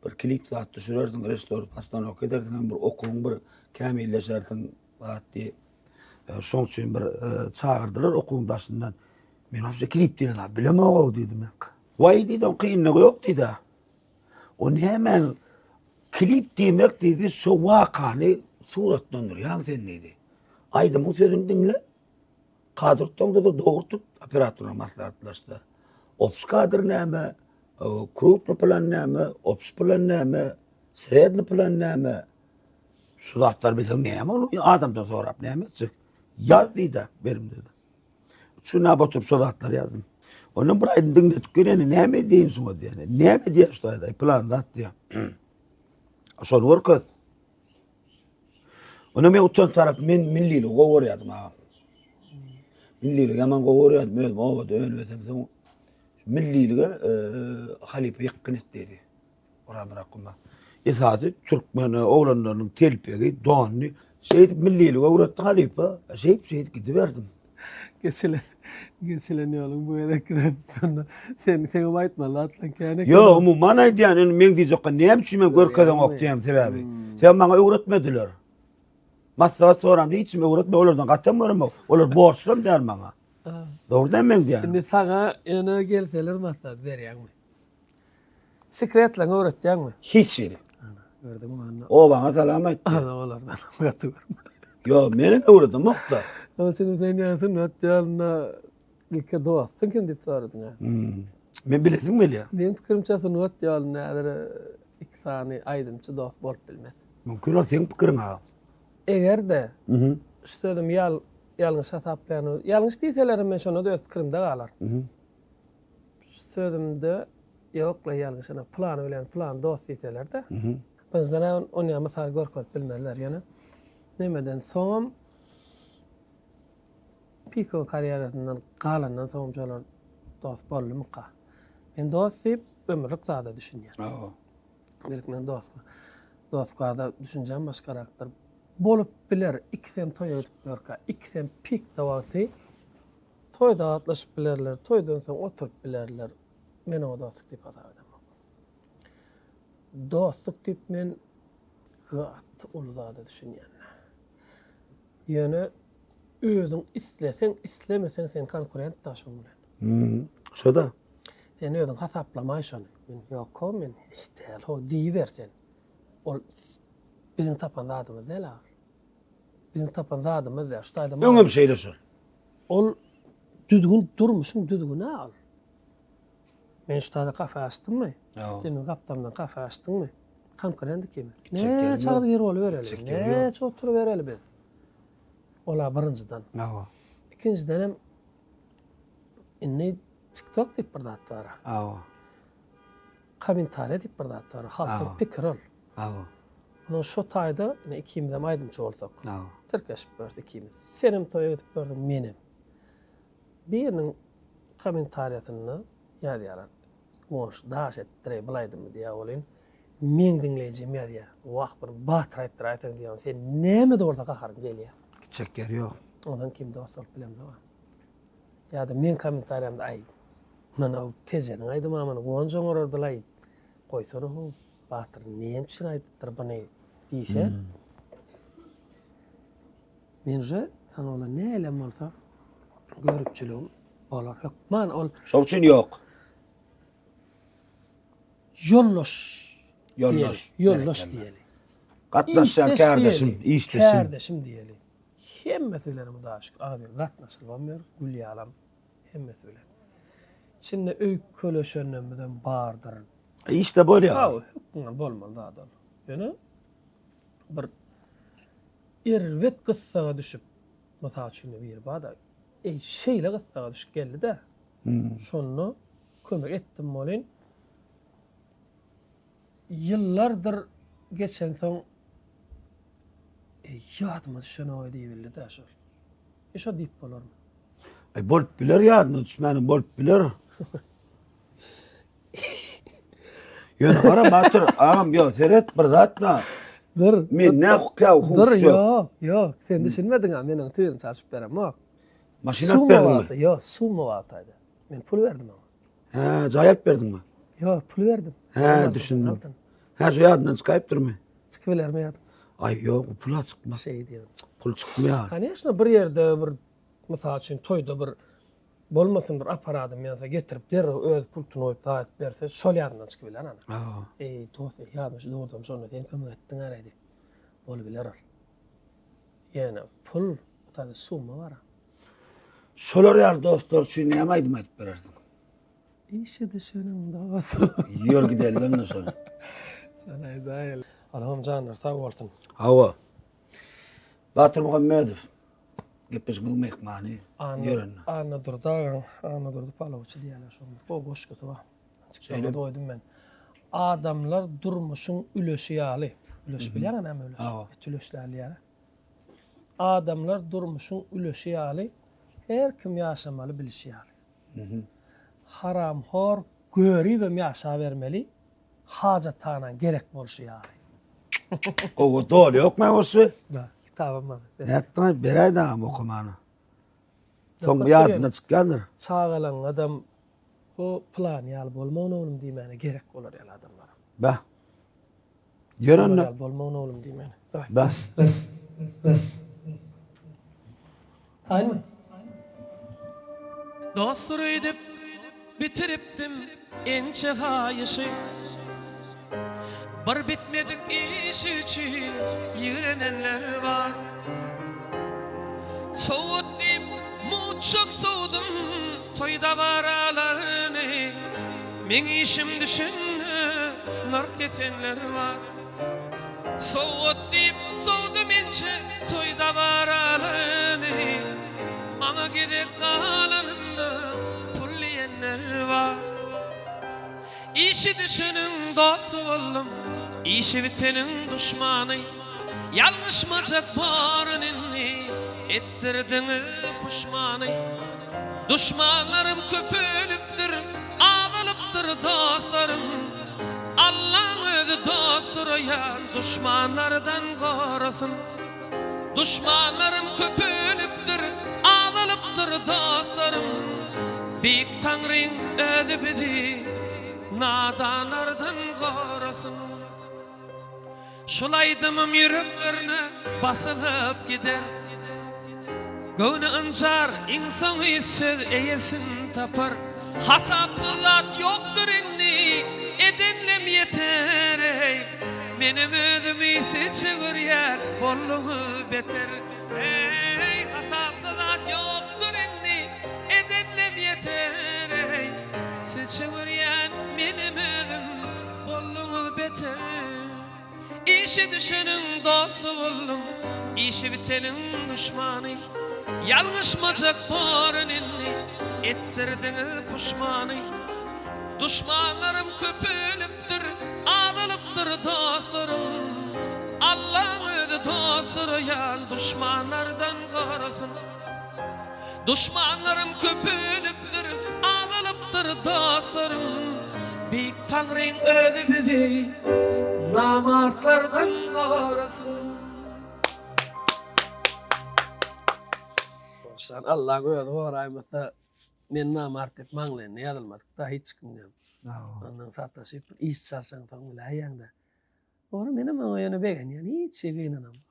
bir klip zat düşürersiň, režissýor postanowka edersiň, hem bir okuň bir kämilleşersiň zat diýip. Şoň üçin bir çagyrdylar okuň daşyndan. Men wapşe klip diýen zat bilemok diýdim men. Waý diýdi, oň kynlygy ýok diýdi. O nämäni klip diýmek diýdi, şo wakany suratlandyrýaň sen diýdi. Aýdymyň sözüni diňle. Kadr tutanda da dogry tut, operatorla maslahatlaşda. Obş kadr näme, krupny plan näme, obş plan näme, sredny plan näme? Şu zatlar bilseň näme ol adamdan sorap näme etjek? Ýaz diýdi, berim dedi. Üç gün oturyp şo zatlary ýazdym. Ondan bir aýdym diňletip geleni näme edeyim şuňa diýen. Näme diýen şu aýda plan zat diýen. Şony görkez. Ona men utan tarap men milliligi gowy görýärdim agam. Milliligi ýaman gowy görýärdim özüm obada önüp ösemsoň. Millilige e, halypa ýykgyn etdi diýdi. Orazmyrat Gumma. Esasy türkmen oglanlarynyň telpegi, dony şeýdip milliligi öwretdi halypa. Şeýdip şeýdip gidiberdim. Geçilen geçilen ýoluň bu gezek sen sen seňem aýtmaly zatlaň kän eken. Ýok, umuman aýdýan, indi meň diýjek näme üçin men görkezeňok diýen sebäbi. Hmm. Sen maňa öwretmediler. Maslahat soramda hiç kim öwretme, olardan gatam göremok. Olar borçlam däl maňa. Dogry däl meň diýýänim. Indi saňa ýöne gelseler maslahat berýäňmi? Sekretleňi öwretýäňmi? Hiç hili. Ana, gördüňmi onda? Obaňa salam aýtdy. Ana, olardan gaty görme. Ýok, menem öwredemok-da. Şonuň üçin sen ýa sungat ýolunda ilki dostuň kim diýip soradyň-a. Hmm. Men bilesim gelýär. Meň pikirimçe sungat ýolunda häzir iki sany aýdymçy dost bolup bilmez. Mümkin ol seň pikiriň aga. Eger-de şu sözümi ýalňyş hasaplaýan, ýalňyş diýselerem men şonda-da öz pikirimde galaryn. Sözümde ýok-la ýalňyş ene pylany bilen pylany dost diýseler-de. Birinjiden-ä onýa mysal görkezip bilmezler ýöne nemeden soňam pikowy karýerasyndan galandan soňam şolar dost boldumyka? Men dost diýip ömürlik zada düşünýän. Hawa. Belki men dost dost barada düşünjäm başgarakdyr. Bolup biler ikisem toýa gidip ýörkä, ikisem pikde wagty Toýda gatnaşyp bilerler, toýdan soň oturyp bilerler. Men oňa dostluk diýip hasap edemok. Dostluk diýip men gaty uly zada düşünýän. Ýöne özüň isleseň, islemeseň sen konkurent da şoň bilen. Hmm, şo-da. Sen özüň hasaplamaý şony. Men ýok-how men hiç däl-how diýiber sen. Ol biziň tapan zadymyz däl agyr. Biziň tapan zadymyz däl. Şu taýda Öňem şeýle şol. Ol düzgün durmuşyň düzgüni ol. Men şu taýda kafe açdymmy? Sen meniň gapdalymdan kafe açdyňmy? Konkurent ikimiz. Näçe agyz bir bolubereli. Näçe oturybereli biz. Ola birinjiden. Hawa. Ikinjiden hem indi TikTok diýip bir zat bar. Hawa. Kommentariýa diýip bir zat bar. Halkyň pikiri ol. Hawa. Ondan şo taýda ine ikimizem aýdymçy bolsak. Hawa. Tirkeşip ýörüs ikimiz. Senem toýa gidip ýördüň, menem. Biriniň kommentariýasynda ýazýarlar. Goňşy daş etdireý bul aýdymy diýýär welin, meň diňleýjim ýazýar. Wah bir batyr aýtdyraýsaň diýýär. Sen näme-de bolsa gaharyň gelýär. Gitjek ýeri ýok. Ondan kim dost bolup bilemzok. Ýa-da meň kommentariýamda aý muny Tejeniň aýdymy muny Guwanç oňarardylaý. Goýsana how. Batyr näme üçin aýdypdyr buny diýse, men uje saňa ola näilem bolsa görüpçiligim bolar hökman ol. Şoň üçin ýok. Ýoldaş. Ýoldaş. Ýoldaş diýeli. Gatnaşýan kärdeşim, işdeşim. Kärdeşim diýeli. Hemmesi bilen Hudaýa şükür agzybir gatnaşylybam ýör, gül ýalam hemmesi bilen. İçinde öýkeleşenlerimizem bardyr. Işde bolýar. Hawa, hökman bolmaly zat ol. Ýöne bir erbet gyssaga düşüp, mysal üçin biri bar-da, eý şeýle gyssaga düşüp geldi-de, şonda kömek etdim welin, ýyllardyr. geçensoň ýadyma düşenok diýibildi-dä şol. E şo diýip bolarmy? Aý bolup biler ýadyna düşmänem bolup biler. Ýöne gara Batyr agam ýok seret bir zat bar. Dur. Men ne hukuk Dur ýok ýok sen düşünmediň a men oň tüýüni çalşyp beremok. Maşyn alyp berdiňmi? Ýok summa wagtaýdy. Men pul berdim oňa. Hä jaý alyp berdiňmi? Ýok pul berdim. Hä düşündim. Hä şu ýadyndan çykaýypdyrmy? Çykyp bilermi ýadyň? Aý ýok pul-a çykmaz. Şeý diýen. Pul çykmaýar. Koneçno bir ýerde bir mysal üçin toýda bir bolmasyn bir apparadym ýansa getirip derrew öz pultuny goýup zat edip berse şol ýadyndan çykyp biler ana. Hawa. Eý dost eý ýadyma şu dogrudanam şonda sen kömek etdiň äreý diýip. Bolubiler ol. Ýöne pul o taýda summa bar-a. Şolar ýaly dostlar üçin näme aýdym aýdyp berersiň? Işe düşeniň dosty. Ýör gidelim onda şony. Şony aýdaýaly. Alham janlar sag bolsun. Hawa. Batyr Muhammedow gepleşigimiziň myhmany ýörende. Annadurdy agaň, Annadurdy palawçy diýýärler şonuň. Gowy goşgusy bar. Şeýle doýdum men. Adamlar durmuşyň üleşi ýaly. Üleş bilýäňä näme üleş? Et üleşlär diýýärler. Adamlar durmuşyň üleşi ýaly, her kim ýaşamaly bilişi ýaly. Haramhor göribem ýaşabermeli hajathanaň gerek bolşy ýaly. Gowy doly ýokmy goşgy? Bar, kitabym bar. Nätdiňaý beräý dagam okamana. Soň ýadyna çykýandyr. Çagalaňňadam bu pylany ýaly bolmagyn oglum diýmäne gerek bolar ýaly adamlara. Beh. Ýör onda. Ýaly bolmagyn oglum diýmäne. Beh. Bes. Bes. Taýynmy? Dostlar öýdüp bitiripdim ençe haýyşy. Bir bitmedik işi üçin ýigrenenler bar. Sowut diýip mutjak sowdum toý dabaralaryny. Meň işim düşende nyrh kesenler bar. Sowgat diýip sowdum ençe toý dabaralaryny. Maňa gezek galanynda pul diýenler bar. Işi düşeniň dosty boldum, işi biteniň duşmany. Ýalňyşmajak borun indi, etdirdiňiz puşmany. Duşmanlarym köpelipdir, azalypdyr dostlarym. Allaň özi dost soraýan duşmanlardan gorasyn. Duşmanlarym köpelipdir, azalypdyr dostlarym. Beýik Taňryň özi bizi nadanlardan gorasyn. Şul aýdymym ýüreklerine basylyp gider. Göwni ynjar, iň soňy söz eýesin tapar. Hasapsyz zat ýokdur indi, edenlem ýeter-eý. Menem özümi sizçe görýän, bolduňyz beter. Eý, hasapsyz zat ýokdur indi, edenlem ýeter-eý. Sizçe görýän, menem özüm, bolduňyz beter. Işi düşeniň dosty boldum, işi biteniň duşmany. Ýalňyşmajak borun indi, etdirdiňiz puşmany. Duşmanlarym köpelipdir, azalypdyr dostlarym. Allaň özi dost soraýan duşmanlardan gorasyn. Duşmanlarym köpelipdir, azalypdyr dostlarym. Beýik Taňryň özi bizi namartlardan gorasyn. Hoşjan Allaň özi goraýmasa men namart diýip maňlaýynda ýazylmadyk-da hiç kimden. Ondan sataşyp bir iş çalşaň soň biläýýäň-dä. Dogry menem oňa ýöne begenýän hiç şeý gynanamok.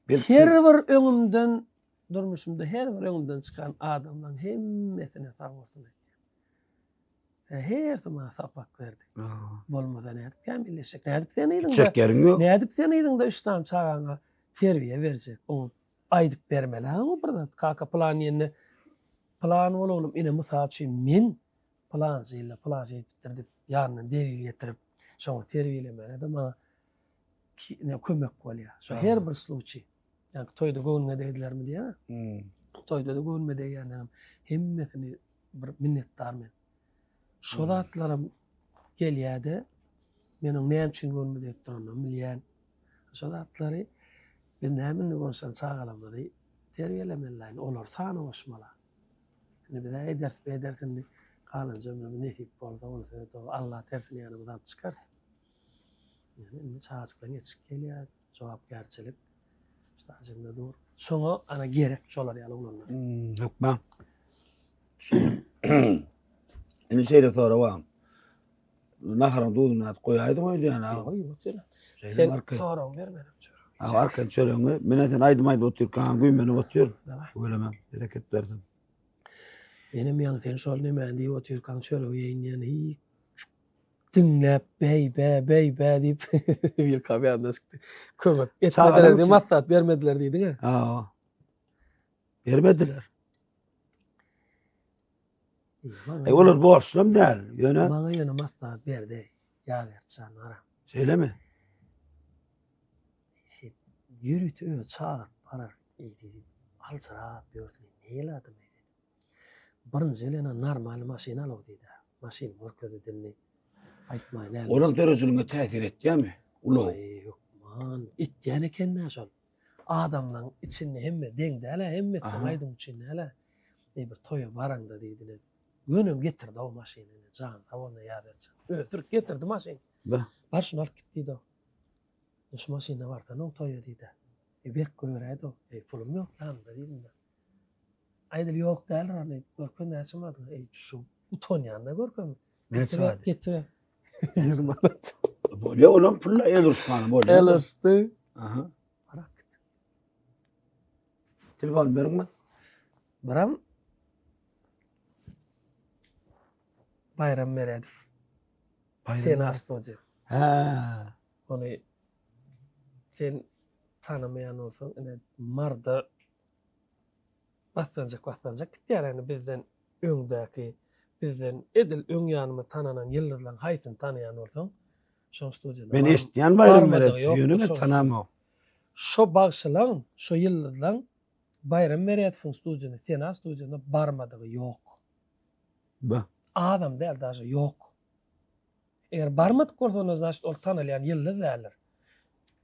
Her bir öňümden durmuşymda her bir öňümden çykan adamlaň hemmesine sag bolsun aýtýan. Hersi maňa sapak berdi. Bolmasa nädip kämilleşjek? Nädip sen yzyňda? Gitjek ýeriň ýok. Nädip sen yzyňda üç sany çagaňa terbiýe berjek? Oňa aýdyp bermeli ha oňa bir zat. Kaka pylan diýende pylan bol oglum ine mysal üçin men pylança ýylda pylança edipdir diýip ýanyndan delil getirip şoňa terbiýelemäge-de maňa kömek bolýar. Şo her bir sluçy. Ýa toýda göwnüňe degdilermi diýýär. Hmm. Toýda-da göwnüme degýänlerem hemmesini bir minnetdar men. Şo hmm. zatlaram gelýär-de. Men oň näme üçin göwnüme degip duranynam bilýän. Şo zatlary biz näme indi bolşan çagalarymyzy terbiýelemeli-la indi olary sana goşmaly. Indi biz-ä ederis, bederis indi galanja ömrümiz nesip bolsa, bolsa Alla tersini ýanymyza alyp çykarys. Ýöne indi çagajyklaryň ýetişip gelýär, jogapkärçilik şu ajynda dur. Şoňa ana gerek şolar ýaly oglanlar. Hmm, hökman. Indi şeýle sorag bar. Naharyň duzuny atyp goýaýdyň öýdýän ha. Ýok, ýok, sen. Sen soragyňy ber meniň çörek. Ha, arkan çöregiňi. Men sen aýdym aýdyp otyrkaň güýmenip otyr. Ölemem, bereket bersin. Menem ýaňy sen şol nemäni diýip otyrkaň çöregi iýeýin diýen hiç diňläp beý bä beý bä diýip bir kam ýadyna çykdy. Kömek etmediler diýip maslahat bermediler diýdiň-ä. Ha. Bermediler. E olar borçlam däl, ýöne. Maňa ýöne maslahat berdi. Ýazbertjan gara. Şeýlemi? Sen ýörite öýe çagyryp barar diýdi. Aljyrap ýörsüň, nähili adam sen? Birinji bilen normal maşyn al diýdi. Maşyn görkezdi dilini. Aýtmaý näme. Olar döredijilige täsir etýärmi? Ulag. Hökman etýän eken-dä şol. Adamlaň içinde hemme deň däl-ä, hemmesi aýdym üçin däl-ä. Eý bir toýa baraňda diýdiler. Gönem getirdi-ow maşyny, jan sag bolsun Ýazbertjan. Özi sürüp getirdi maşyny. Bar şuny alyp git diýdi-ow. Şu maşynda barsana-ow toýa diýdi. Eý berk goýberäýdi-ow. Eý pulum ýok ýanymda diýdim-de. Aýdyl ýok däldir ony görkez näçe manat. Eý şu utanýan-da görkezme. Näçe manat? Getir. 100 manat. Bolýar olam pulla el uruşmany bolýar. El uruşdy. Aha. Barak git. Telefon beriňmi? Biram Bayram Meredow. Sena studiýa. Hä. Ony sen tanamaýan bolsaň, ine Marda basganjak basganjak gitýär ýagny bizden öňdäki bizden edil öň ýanymyz tananan ýyldyzlaryň haýsyny tanaýan bolsaň şoň studiýada Men eşitýän Baýram Meredow ýöne men tanamok. Şo bagşylaň şo ýyldyzlaň Baýram Meredowyň studiýasyna Sena studiýasyna barmadygy ýok. Ba. Azam däl daže ýok. Eger barmadyk bolsa onda znaçit ol tanalýan ýyldyz däldir.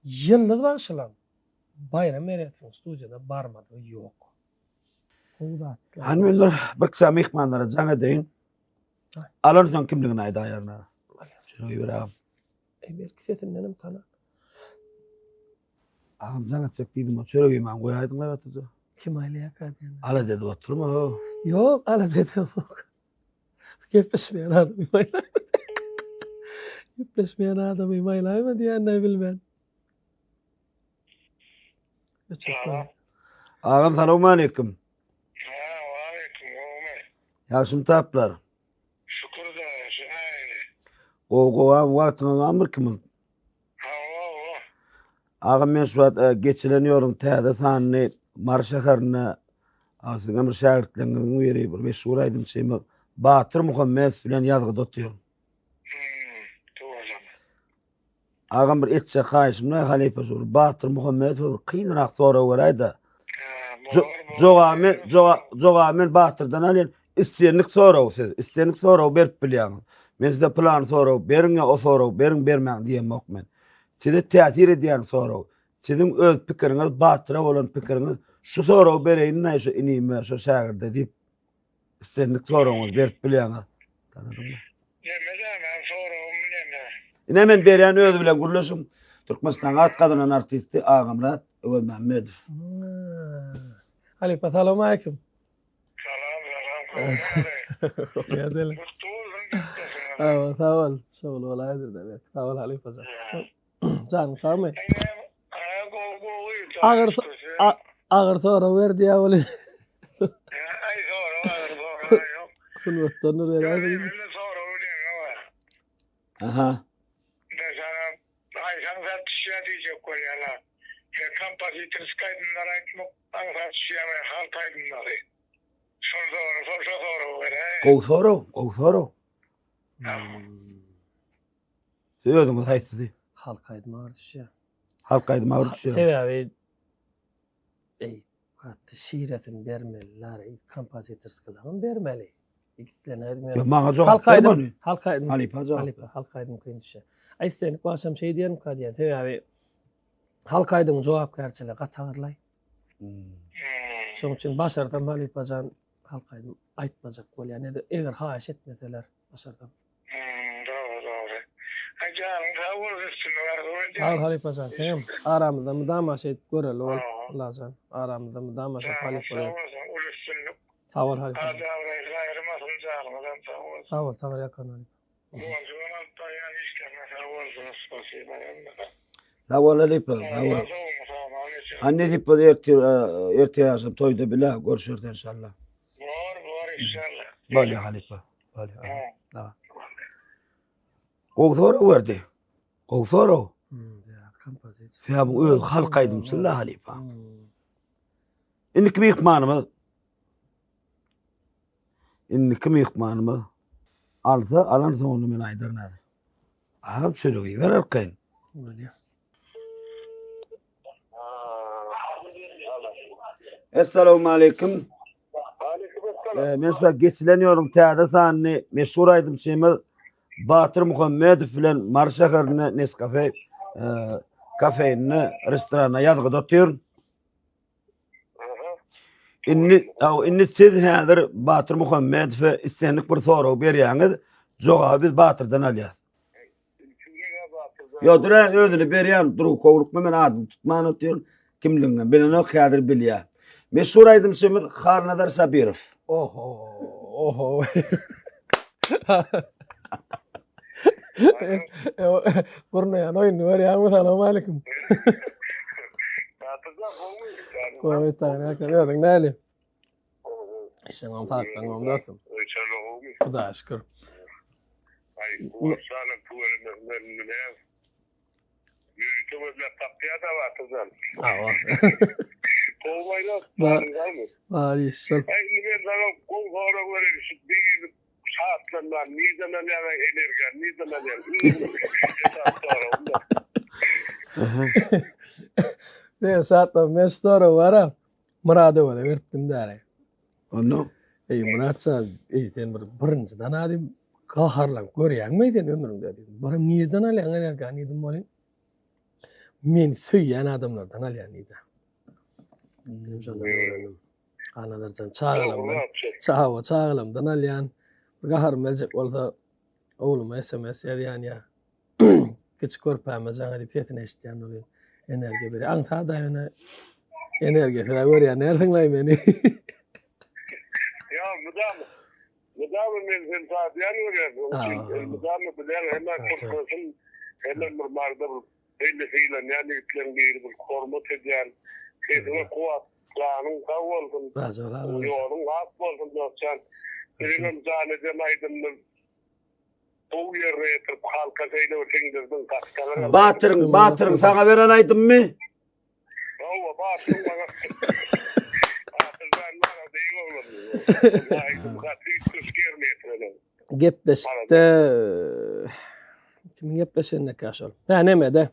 Ýyldyz bagşylaň Baýram Meredowyň studiýada barmadygy ýok. Gowy zatlar. Hany men bir bir kysam myhmanlara jaň edeýin. Alan soň kimligini aýdaýaryn. Şunu goýber agam. Ey belki sesindenem tanar. Agam jaň etjek diýdim, o çörek iýmän goýaýdyňlar oturja. Kim aýlaýarka diýen. Alada edip oturma. Ýok, alada edemok. Gepleşmeýän adamy maýlaýma. Gepleşmeýän adamy maýlaýma diýenini bilmän. Agam salowmaleýkim. Ha, waleýkim, gowumy? Ýagşymy taplar? Şükür da, sen nähili? Gowy, gowy agam, wagtyňyz barmy bir kimiň? Hawa, hawa. Agam men şu wagt e, geçilen ýoluň täze sanyny Mary şäherinde siziň bir şägirtleriňiziň biri, bir meşhur aýdymçymyz Batyr Muhammedow bilen ýazgyda otyryn. Hmm, tüweleme. Agam bir etjek haýyşym da halypa şu Batyr Muhammedowa bir kynrak sorag beräýdä. Jogaby men jogaby men Batyrdan alýan. Islendik sorag siz, islendik sorag berip bilýäňiz. Men size plan sorag beriň ýa o sorag beriň bermäň diýemok men. Size täsir edýän sorag. Siziň öz pikiriňiz, Batyra bolan pikiriňiz şu soragy bereýin-dä şu inime, şu şägirde diýip Islendik soragyňyzy berip bilýäňiz. Tanadyňmy? Neme dämen soragym neme? Ine men berýän özi bilen gürleşiň. Türkmenistanyň at gazanan artisti Agamyrat Öwezmämmedow. Halypa salam aleýkum. Salam salam. Ýa Mutlu bolsun gepleşiňiz. Hawa sag bol. Şowly bolaýdyr-da. Sag bol halypajan. Janyň sagmy? Agyr agyr sorag berdi ýa ol. Aý sorag agyr sorag ýok. Sungatdan nur beräýsin. Aha. Meselem, aýsaň zat düşýär diýjek bolýarlar. E, kompozitorskiý aýdymlar aýtmak aňsat düşýärmi, halk aýdymlary? Şol sorag, şol şo soragy beräý. Gowy sorag, gowy sorag. Siz özüňiz haýsysy? Halk aýdymy agyr düşýär. Halk aýdymy agyr düşýär. Sebäbi eý, gaty şiresini bermeliler, kompozitorskiýlaryny bermeli. Islendik aýdym Ýok, maňa jogap Halk berme aýdym, ony. halk aýdym. Halypa jogap Halypa, halk aýdym kyn düşýär. Aý islendik bagşam şeý diýerimka diýýän. Sebäbi halk aýdymyň jogapkärçiligi gaty agyrlaý. Hmm. Şonuň üçin başarsam halypajan halk aýdym aýtmajak bolýan. Eger haýyş etmeseler başarsam. Hmm, dogry, dogry. Aý janyň sag bolsun, üstünlik arzuw edýän. Sag bol halypajan, seňem aramyzda mydama şeýdip göreli bol. Allajan aramyzda mydama şeýdip Janyň halypa sag bol. bolsun, uly üstünlik. Sag bol halypajan. At-abraýyňyz aýyrmasyn, janyňyzam sag bolsun. Sag bol, Taňry ýalkasyn halypa. Guwanjyňam alyp barýan işleriňe sag bolsun, spasiba hemmesine. Sag bol halypa, sag bol. Ha nesip bolsa ertir ertir agşam toýda bile görüşeris enşalla. Bor, bor inşallah. Bolýa halypa. Bolýa. Tamam. Gowy sorag berdi. Gowy sorag. Hmm, kompozisiýa. Ya bu öz halk aýdymçy la halypa. Hmm. Indiki myhmanymyz Indiki myhmanymyz alsa alan soňuny men aýdaryn häzir. Agam çörek iýiber arkaýyn. Bolýar. Essalamu aleýkum. Men şu geçilen ýoluň täze sanyny meşhur aýdymçymyz Batyr Muhammedow bilen Mary şäherinde Nescafe e, kafeinde restoranda ýazgyda otyryn. Indi, indi siz häzir Batyr Muhammedowa islendik bir sorag berýäňiz, jogaby biz Batyrdan alýas. Ýok, dur özüni berýän, dur howlukma men adyny tutman otyryn. Kimligini bilenok, häzir bilýär. Meşhur aýdymçymyz Halnazar Sabirow. Oho, oho. Gurnaýan oýnuny görýäňmi? Salam aleýkum. Gowy, taňry özüň näli? Işiň saglygyň dostum. Hudaýa şükür. Aý, guwançlaryň tüweleme men bilen. Ýörite gözläp tapýar-da Batyrjan. Hawa. Gowy baýrak, Bar. janyň sagmy? Bar işşol. Aý, indi men saňa gowy sorag bereýin, şu begenip şatlanman, nirden alýaň aý energiýany, nirden alýaň? Iň esasy soragym-da. Men şatlan, men şu soragy bar-a, Murada öweze beripdim däli. Onda? Eý Myratjan, eý sen bir birinjiden adyp gaharlanyp görýäňmi sen ömrüňde diýdim. Baram nirden alýaň energiýany diýdim welin, meni söýýän adamlardan alýan diýdi. Menem şondan öwrendim. Anadyrjan çagalamdan, çaga çagalamdan alýan. Bir gaharym geljek bolsa ogluma SMS ýazýan ýa Kiçi körpäme jaň edip sesini eşitýän welin energiýa berýär. Aňsat ýöne energiýa size görýän närsiniň meni. Ýa mydam mydam men sen saýan görýän. Mydam bilen hemme türkmensin hemme bir marda bir belli sylanýan ýigitleriň biri bir hormat edýän. Sesiňe kuwwat, janyň sag bolsun. Ýoluň ak bolsun dostjan. Siziňem jan eden aýdymyňyz Gowy ýerine ýetirip halka şeýle bir siňdirdiň gaty saňa Batyryň Batyryň saňa beren aýdymmy? Hawa Batyryň maňa Batyrjan maňa beýik oglan. Aýdym gaty üýtgeşik ýerine ýetirenen. Gepleşikde kimiň gepleşendekä şol? Hä nemede?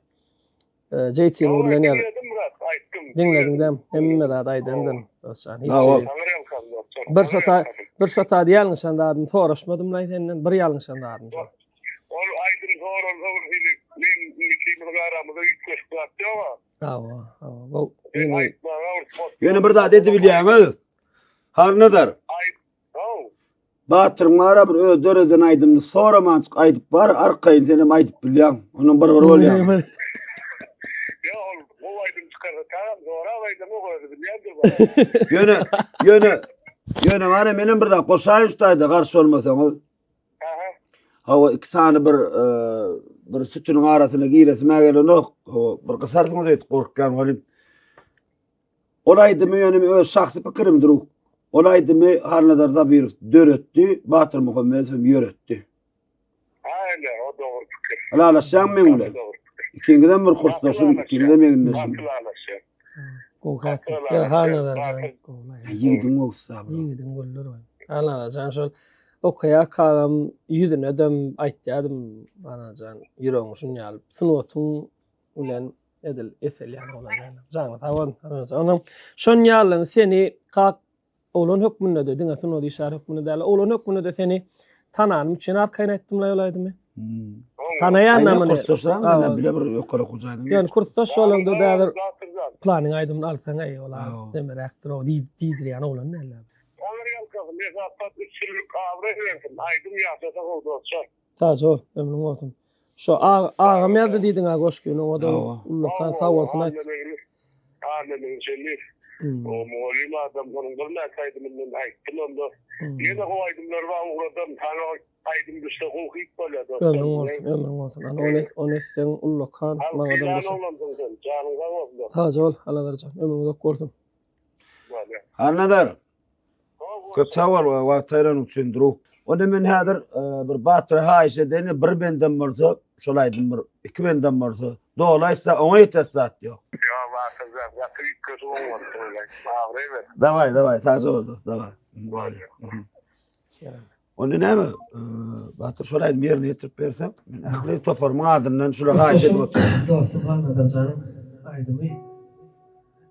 JT-niň bilen ýaz. Diňlediň däm, hemme zat aýdandyn. Dostjan, hiç şey. Bir şota, bir şota ýalňyşan zadymy soraşmadym laý senden, bir ýalňyşan zadym şol. Ol aýdym soralsa bir hili men ikimiziň aramyzda üýtgeşik zat ýok-a. Hawa, hawa. Bu Ýöne bir zat edibilýäňiz. Halnazar. Aýt, haw. Batyryň bara bir öz döreden aýdymyny soramanjyk aýdyp bar, arkaýyn senem aýdyp bilýäň. Ondan bir bir bolýar. Ýa ol gowy aýdym çykarsa tagam sorap aýdamok özi bilýändir bara. Ýöne, ýöne, ýöne bara menem bir zat goşaýyn şu taýda garşy bolmasaňyz. Aha. Hawa iki sany bir e, bir sütüniň arasyna giresim-ä gelenok. Hawa bir gysarsyňyz öýdüp gorkýan welin. Ol aýdymy ýöne men öz şahsy pikirimdir. Ol aýdymy Halnazar Zabirow döretdi, Batyr Muhammedow hem ýöretdi. Aýna, o dogry pikir. Ylalaşýaňmy meň bilen? Ikiňizem bir kursdaşym, ikiňizem egindeşim. Gaty ylalaşýan. Gowy häsiýet. Ýa Halnazar jan. Ýigidiň gowusy bu. Ýigidiň güldür. Halnazar jan şol okaýarkagam ýüzüne-dem aýtýardym Anajan ýüregiň şun ýaly sungatyň bilen edil esel ýaly bolan ýaly. Janyň sag bolsun. Onuň şon ýalyň seni kak. Oglan hökmünde-de, diňe sungat işgäri hökmünde däl, oglan hökmünde-de seni tananym üçin arkaýyn aýtdym-la ol aýdymy. Tanaýan-da muny. Kursdaşlaň bilen bile bir ýokary okuw jaýynyň. Ýöne kursdaş bolaňda häzir planyň aýdymyny alsaň, eý, ol demeräkdir-ow diýdirýän oglan däl-ä. Olar ýalkasyn, esasat üstünlik abraý bersin, aýdym ýaşasa gowy dostlar. Sagja bol, ömrüň bolsun. Şo agam ýazdy diýdiň-ä goşgyny, oňa-da ullakan sag bolsun aýt. Annamegli Şelliýew. O mugallym adam, onuň birnäçe aýdymyny men aýtdym onda. Ýene gowy aýdymlary bar ugradan, saňa aýdym düşse gowy hit bolýar dostlar. Ömrüň bolsun, ömrüň bolsun. Ana ony ony etseň ullakan maňadam goşa. Oglansyň sen, janyň sag bolsun dostum. Sagja bol, Allanazar jan, ömrüň uzak bolsun. Bolýar. Annazar, Köp sag bol wagt aýyranyň üçin drug. Onda men häzir bir Batyra haýyş edeýin, bir bendem bolsa, şol aýdym bir iki bendem bolsa, doly aýtsa oňa ýetesi zat ýok. Ýok Batyr jan, gaty üýtgeşik oňlapdyr ol aýdym. Abraý ber. Daway, daway, sagja bol dost, daway. Onda näme, Batyr şol aýdymy ýerine ýetirip berseň, men ähli toparymyň adyndan şulara haýyş edip otyryn. Dostum Halnazar janyň aýdymy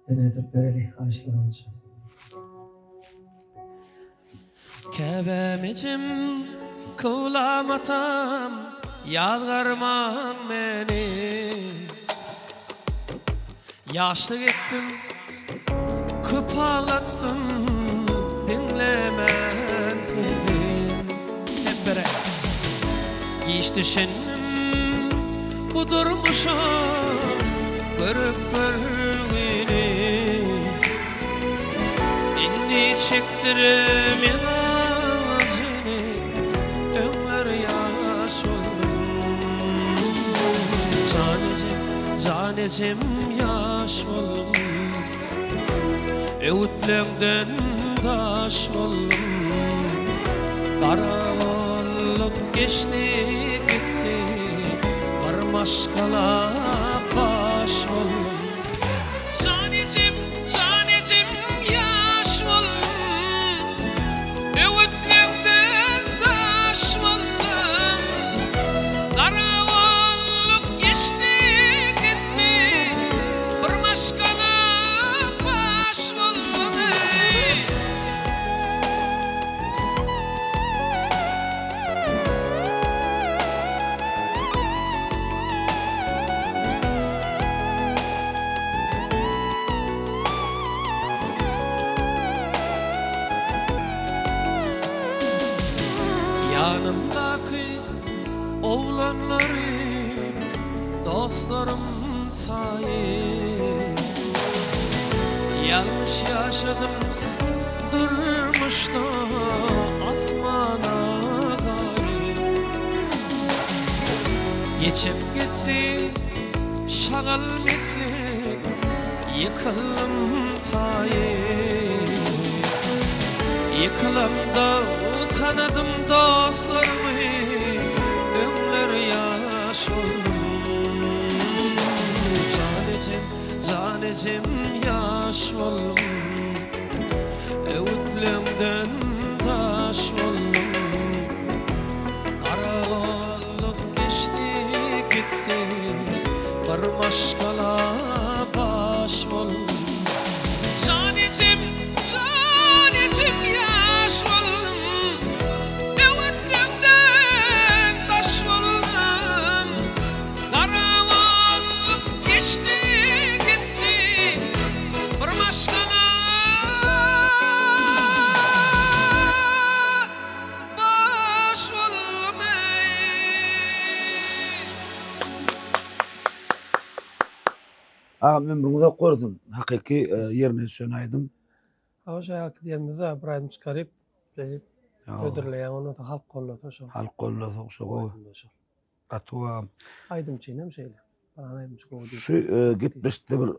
ýerine ýetirip bereli haýyşlar boýunça. Käbäm ejem, kyblam atam, ýazgarmaň meni. Ýaşlyk etdim, köp aglatdym, diňlemän sözüm. Hep bire. Giç düşündim bu durmuşa, görüp görgüni. Indi çekdirim ýalajyny, öňler ýaş boldum. Jan ejem, jan ejem ýaş boldum. Öwütleňden daş boldum. Garagolluk geçdi gitdi, bir maşgala baş boldum. Jan ejem, jan ejem ýaş boldum, Öwütleňden daş boldum. Garagolluk geçdi gitdi, Bir maşgala baş boldum eý. Ýanymdaky oglanlary dostlarym saýyp Ýalňyş ýaşadym durmuşda asmana gaýyp Geçip gitdi Şagal misli ýykyldym taýy. Ýykylamda tanadym dostlarymy, öňler ýaş boldum. Jan ejem, jan ejem ýaş boldum. Öwütleňden daş boldum. Gara Ýyl geçdi gitdi, bir maşgala baş boldum. Jan ejem, jan ejem ýaş boldum, Öwütleňden daş boldum. Garagollyk geçdi gitdi, bir maşgala Baş boldum eý. Agam ömrüň uzak bolsun. Hakyky ýerine düşen aýdym. Hawa şo ýaly diýenimizde bir aýdym çykaryp beýdip hödürleýäň ondan soň halk gollasa şo. Halk gollasa şo gowy. Gaty gowy agam. Aýdymçyny hem şeýle. Baran aýdymçy gowy diýip. Şu gepleşikde bir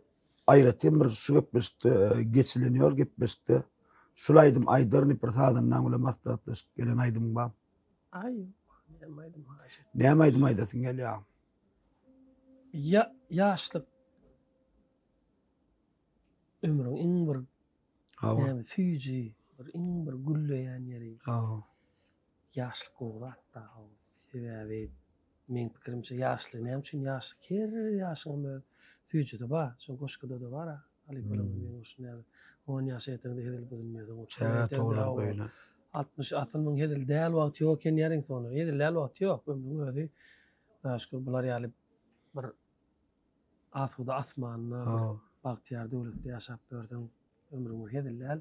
aýratyn bir şu gepleşikde geçilen ýol gepleşikde şul aýdym aýdaryn diýip bir sazandaň bilen maslahatlaşyp gelen aýdymyň bar. Aý ýok. Näme aýdym haýyş etsin. Näme aýdym aýdasyň gelýär agam? Ýa ýaşlyk ömrüň iň bir näme süýji, bir iň bir gülleýän ýeri. Hawa. Ýaşlyk gowy zat-da, sebäbi meň pikirimçe ýaşlyk näme üçin ýaşlyk her ýaşyňam öz süýjüsi bar. Şo goşguda-da bar-a, halypalaryň meň goşgum näme. On ýaşa ýeteňde hezil bu dünýeden uçup Çäge ýeteňde towlanyp hawa. öýüne. 60 asyl muň hezil däl wagty ýok eken ýeriň soňuna. Hezil däl wagty ýok. Ömrüň özi Hudaýa şükür bular ýaly bir asuda asmanda, bir Hawa. bagtyýar döwletde ýaşap ýörseň ömrüň bir hezil däl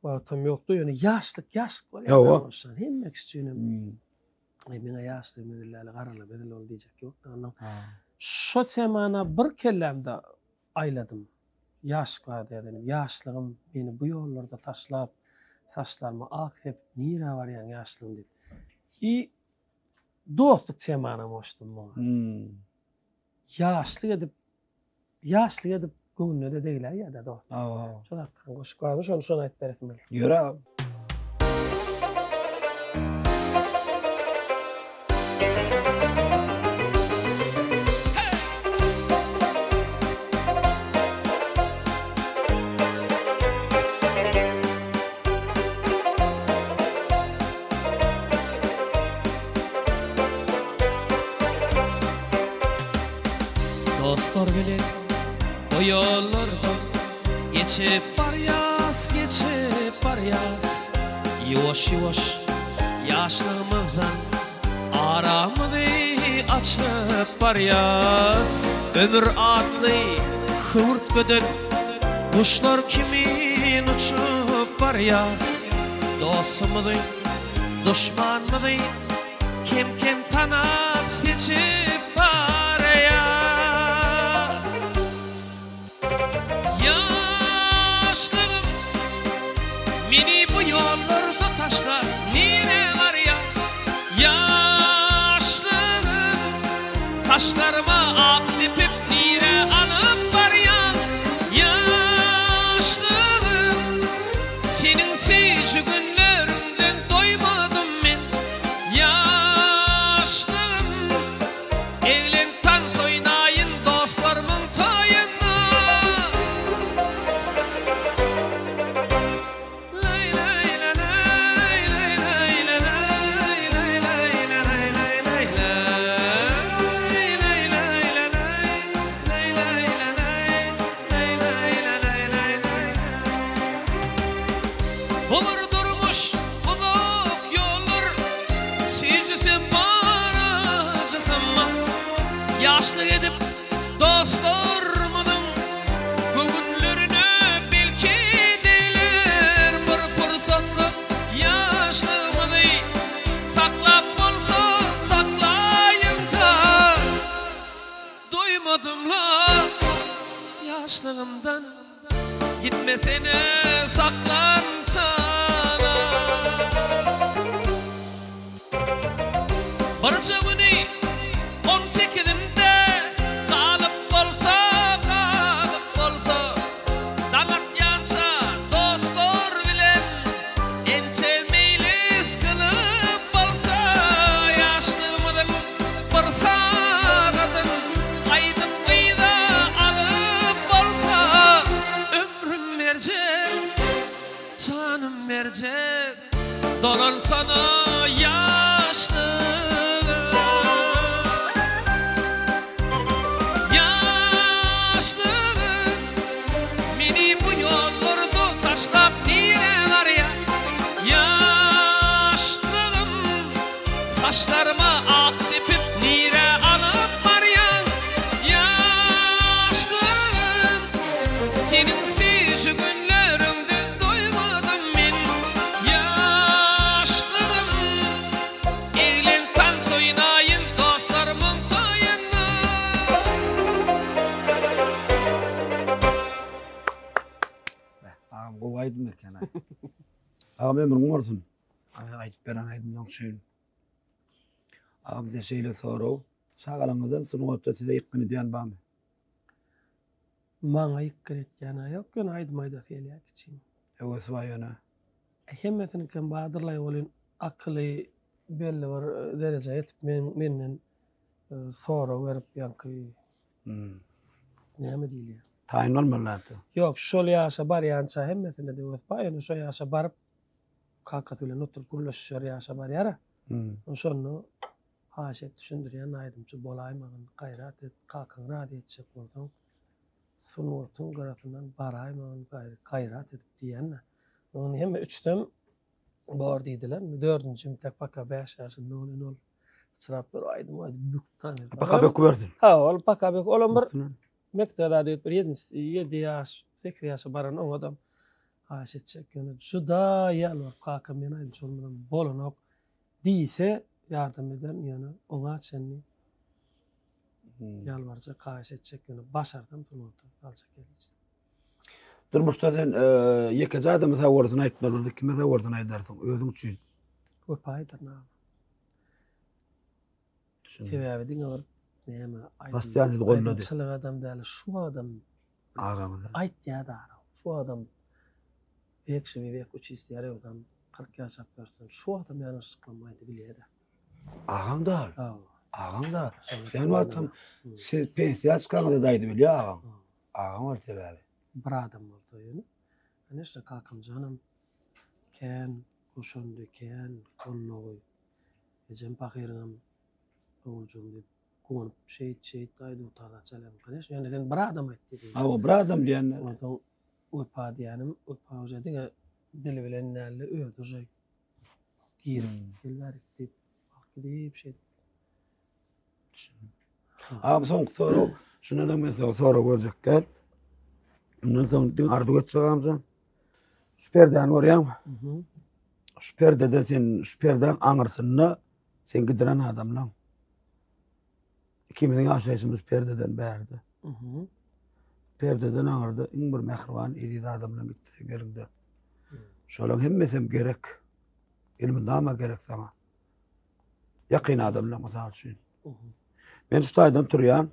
wagtam ýokdy. Ýöne ýaşlyk ýaşlyk bolýar. Hawa. Hemme kişi üçin hem Hmm. Aý meňä ýaşlygym hezil däl, garrylygym hezil boldy diýjek ýok. Ondan Ha. şo temany bir kellämde aýladym. Ýaşlyk barada ýazaýyn. Ýaşlygym meni bu ýollarda taşlap, saçlaryma ak sepip nirä barýaň ýaşlygym diýip. I dostluk temanam goşdum muňa. Hmm. Ýaşlyk edip, ýaşlyk edip göwnüne-de degläýýär-dä dost. Hawa, hawa. Şo zatlaryň goşup barmy, şony şony aýdyp beresim gelýär. Ýör agam. Dostlar bilen bu ýollarda Geçip barýas, geçip barýas Ýuwaş-ýuwaş ýaşlygymyzdan Aramyzy açyp barýas Ömür atly höwürtgeden Guşlar kimin uçup barýas Dostumyzy, duşmanymyzy Kem-kem tanap seçip barýas. Ýaşlygym meni bu ýollarda taşlap nirä barýaň? Ýaşlygym saçlaryma ak sepip nirä alyp barýaň? Ýaşlygym seniň süýji günleriňden doýmadym men. Ýaşlygym eglen tans oýnaýyn dostlarymyň toýunda. Laý laý la laý laý laý la laý laý laý la laý laý laý laý laý laý la laý laý laý la laý laý laý la laý laý laý Bu bir durmuş uzak ýoldur Süýjüsem bar ajysam bar Ýaşlyk edip dostlarymyzyň Göwünlerine belki degler Bir pursatlyk ýaşlygymyzy Saklap bolsa saklaýyň-da Doýmadym-la ýaşlygymdan Gitmesene saklansana. Birje güni on sekizimde Galyp bolsa, galyp bolsa Daň atýança dostlar bilen Ençe meýlis kylyp bolsa Ýaşlygymyzyň bir sagadyn Gaýdyp yza alyp bolsa Ömrüm berjek, janym berjek Dolansana ýaşlygym. Ýaşlygym meni bu ýollarda taşlap nirä barýaň? Ýaşlygym Saçlaryma ak sepip nirä alyp barýaň Ýaşlygym Seniň süýji günleriňden doýmadym men Ýaşlygym Eglen tans oýnaýyn dostlarymyň toýunda. Agam gowy aýdym eken. Agam ömrüň bolsun. Aýdyp beren aýdymlaň üçin. Agam size şeýle sorag. Çagalaryňyzdan sungatda size ýykgyn edýän barmy? Maňa ýykgyn etýän-ä ýok, ýöne aýdym aýdasy gelýär kiçiň. Höwesi bar ýöne. Hemmesiniňkem bardyrlaý welin akyly belli bir derejä ýetip men menden sorag berip ýaňky näme diýilýär? Taýyn bolmaly zat. Ýok, şol ýaşa barýança hemmesinde-de höwes bar, ýöne şo ýaşa baryp kakasy bilen oturyp gürleşişer ýaşa barýar-a. Şonda haýyş et düşündirýän aýdymçy bolaýmagyn, gaýrat et, kakaňy razy etjek bolsaň. Sungatyň gyrasyndan baraýmagyn gaýry gaýrat edip diýýän-dä. Ony hemme üçüsem bor diýdiler. Indi dördünji intek paka bäş ýaşynda ol indi ol syçrap bir aýdym aýdyp böküp tanydy. Paka bökübersin. Ha, ol paka bök. Olam bir mekdebe zat edip bir ýedinji, ýedi ýaş, sekiz ýaşa baran oňadam haýyş etjek. Ýöne juda ýalbaryp kakam men aýdymçy bolmasam bolanok diýse ýardam ederin ýöne oňa çenli ýalbarjak, haýyş etjek ýöne başarsam sungata saljak ýeri. Durmuşda sen e, ýekeje adama sag bolsun aýtmaly bolsa kime sag bolsun aýdarsyň özüň üçin? Wepa aýdaryn aga. Sebäbi diňe bir näme Basýan sizi gollady. Aýdymçylyk adam däl, şu adam Agaňyza. Aýtýar da şu adam Bek şibi bek uç isteýär ýogsam 40 ýaşap görsün. Şu adam ýalňyşlyklam aýdy bilýär-de. Agaň da. Agaň da. Sen wagtam siz pensiýa çykaňyzda da aýdy bilýär agaň. Agaň bar sebäbi. Bir adam bolsa ýöne. Конечно, kakamjanam kän goşandy, kän goldawy. Ejem pahyryňam oguljygym diýip guwanyp şeýt şeýt aý dutarda çalýan. Конечно, ýöne sen bir adam aýt diýdiň. Hawa, bir adam diýende. Onsoň Wepa diýýänim, Wepa uje diňe dili bilen däl-de, özi uje girip, gel bärik diýip, alyp gidip şeýdip. Düşündim. Agam soňky sorag, şundan öň men size sorag berjek däl. Bundan soň diňe arzuw etjek agamjan. Şu perdäni görýäňmi? Şu perdede sen, şu perdäň aňyrsynda sen gidiren adamlaň. Ikimiziň ýaşaýşymyz perdeden bärde. Perdeden aňyrda iň bir mähriban, eziz adamlaň gitdi seň eliňde. Şolaň hemmesem gerek. Elmydama gerek saňa. Ýakyn adamlar mysal üçin. Men şu taýdan turýan.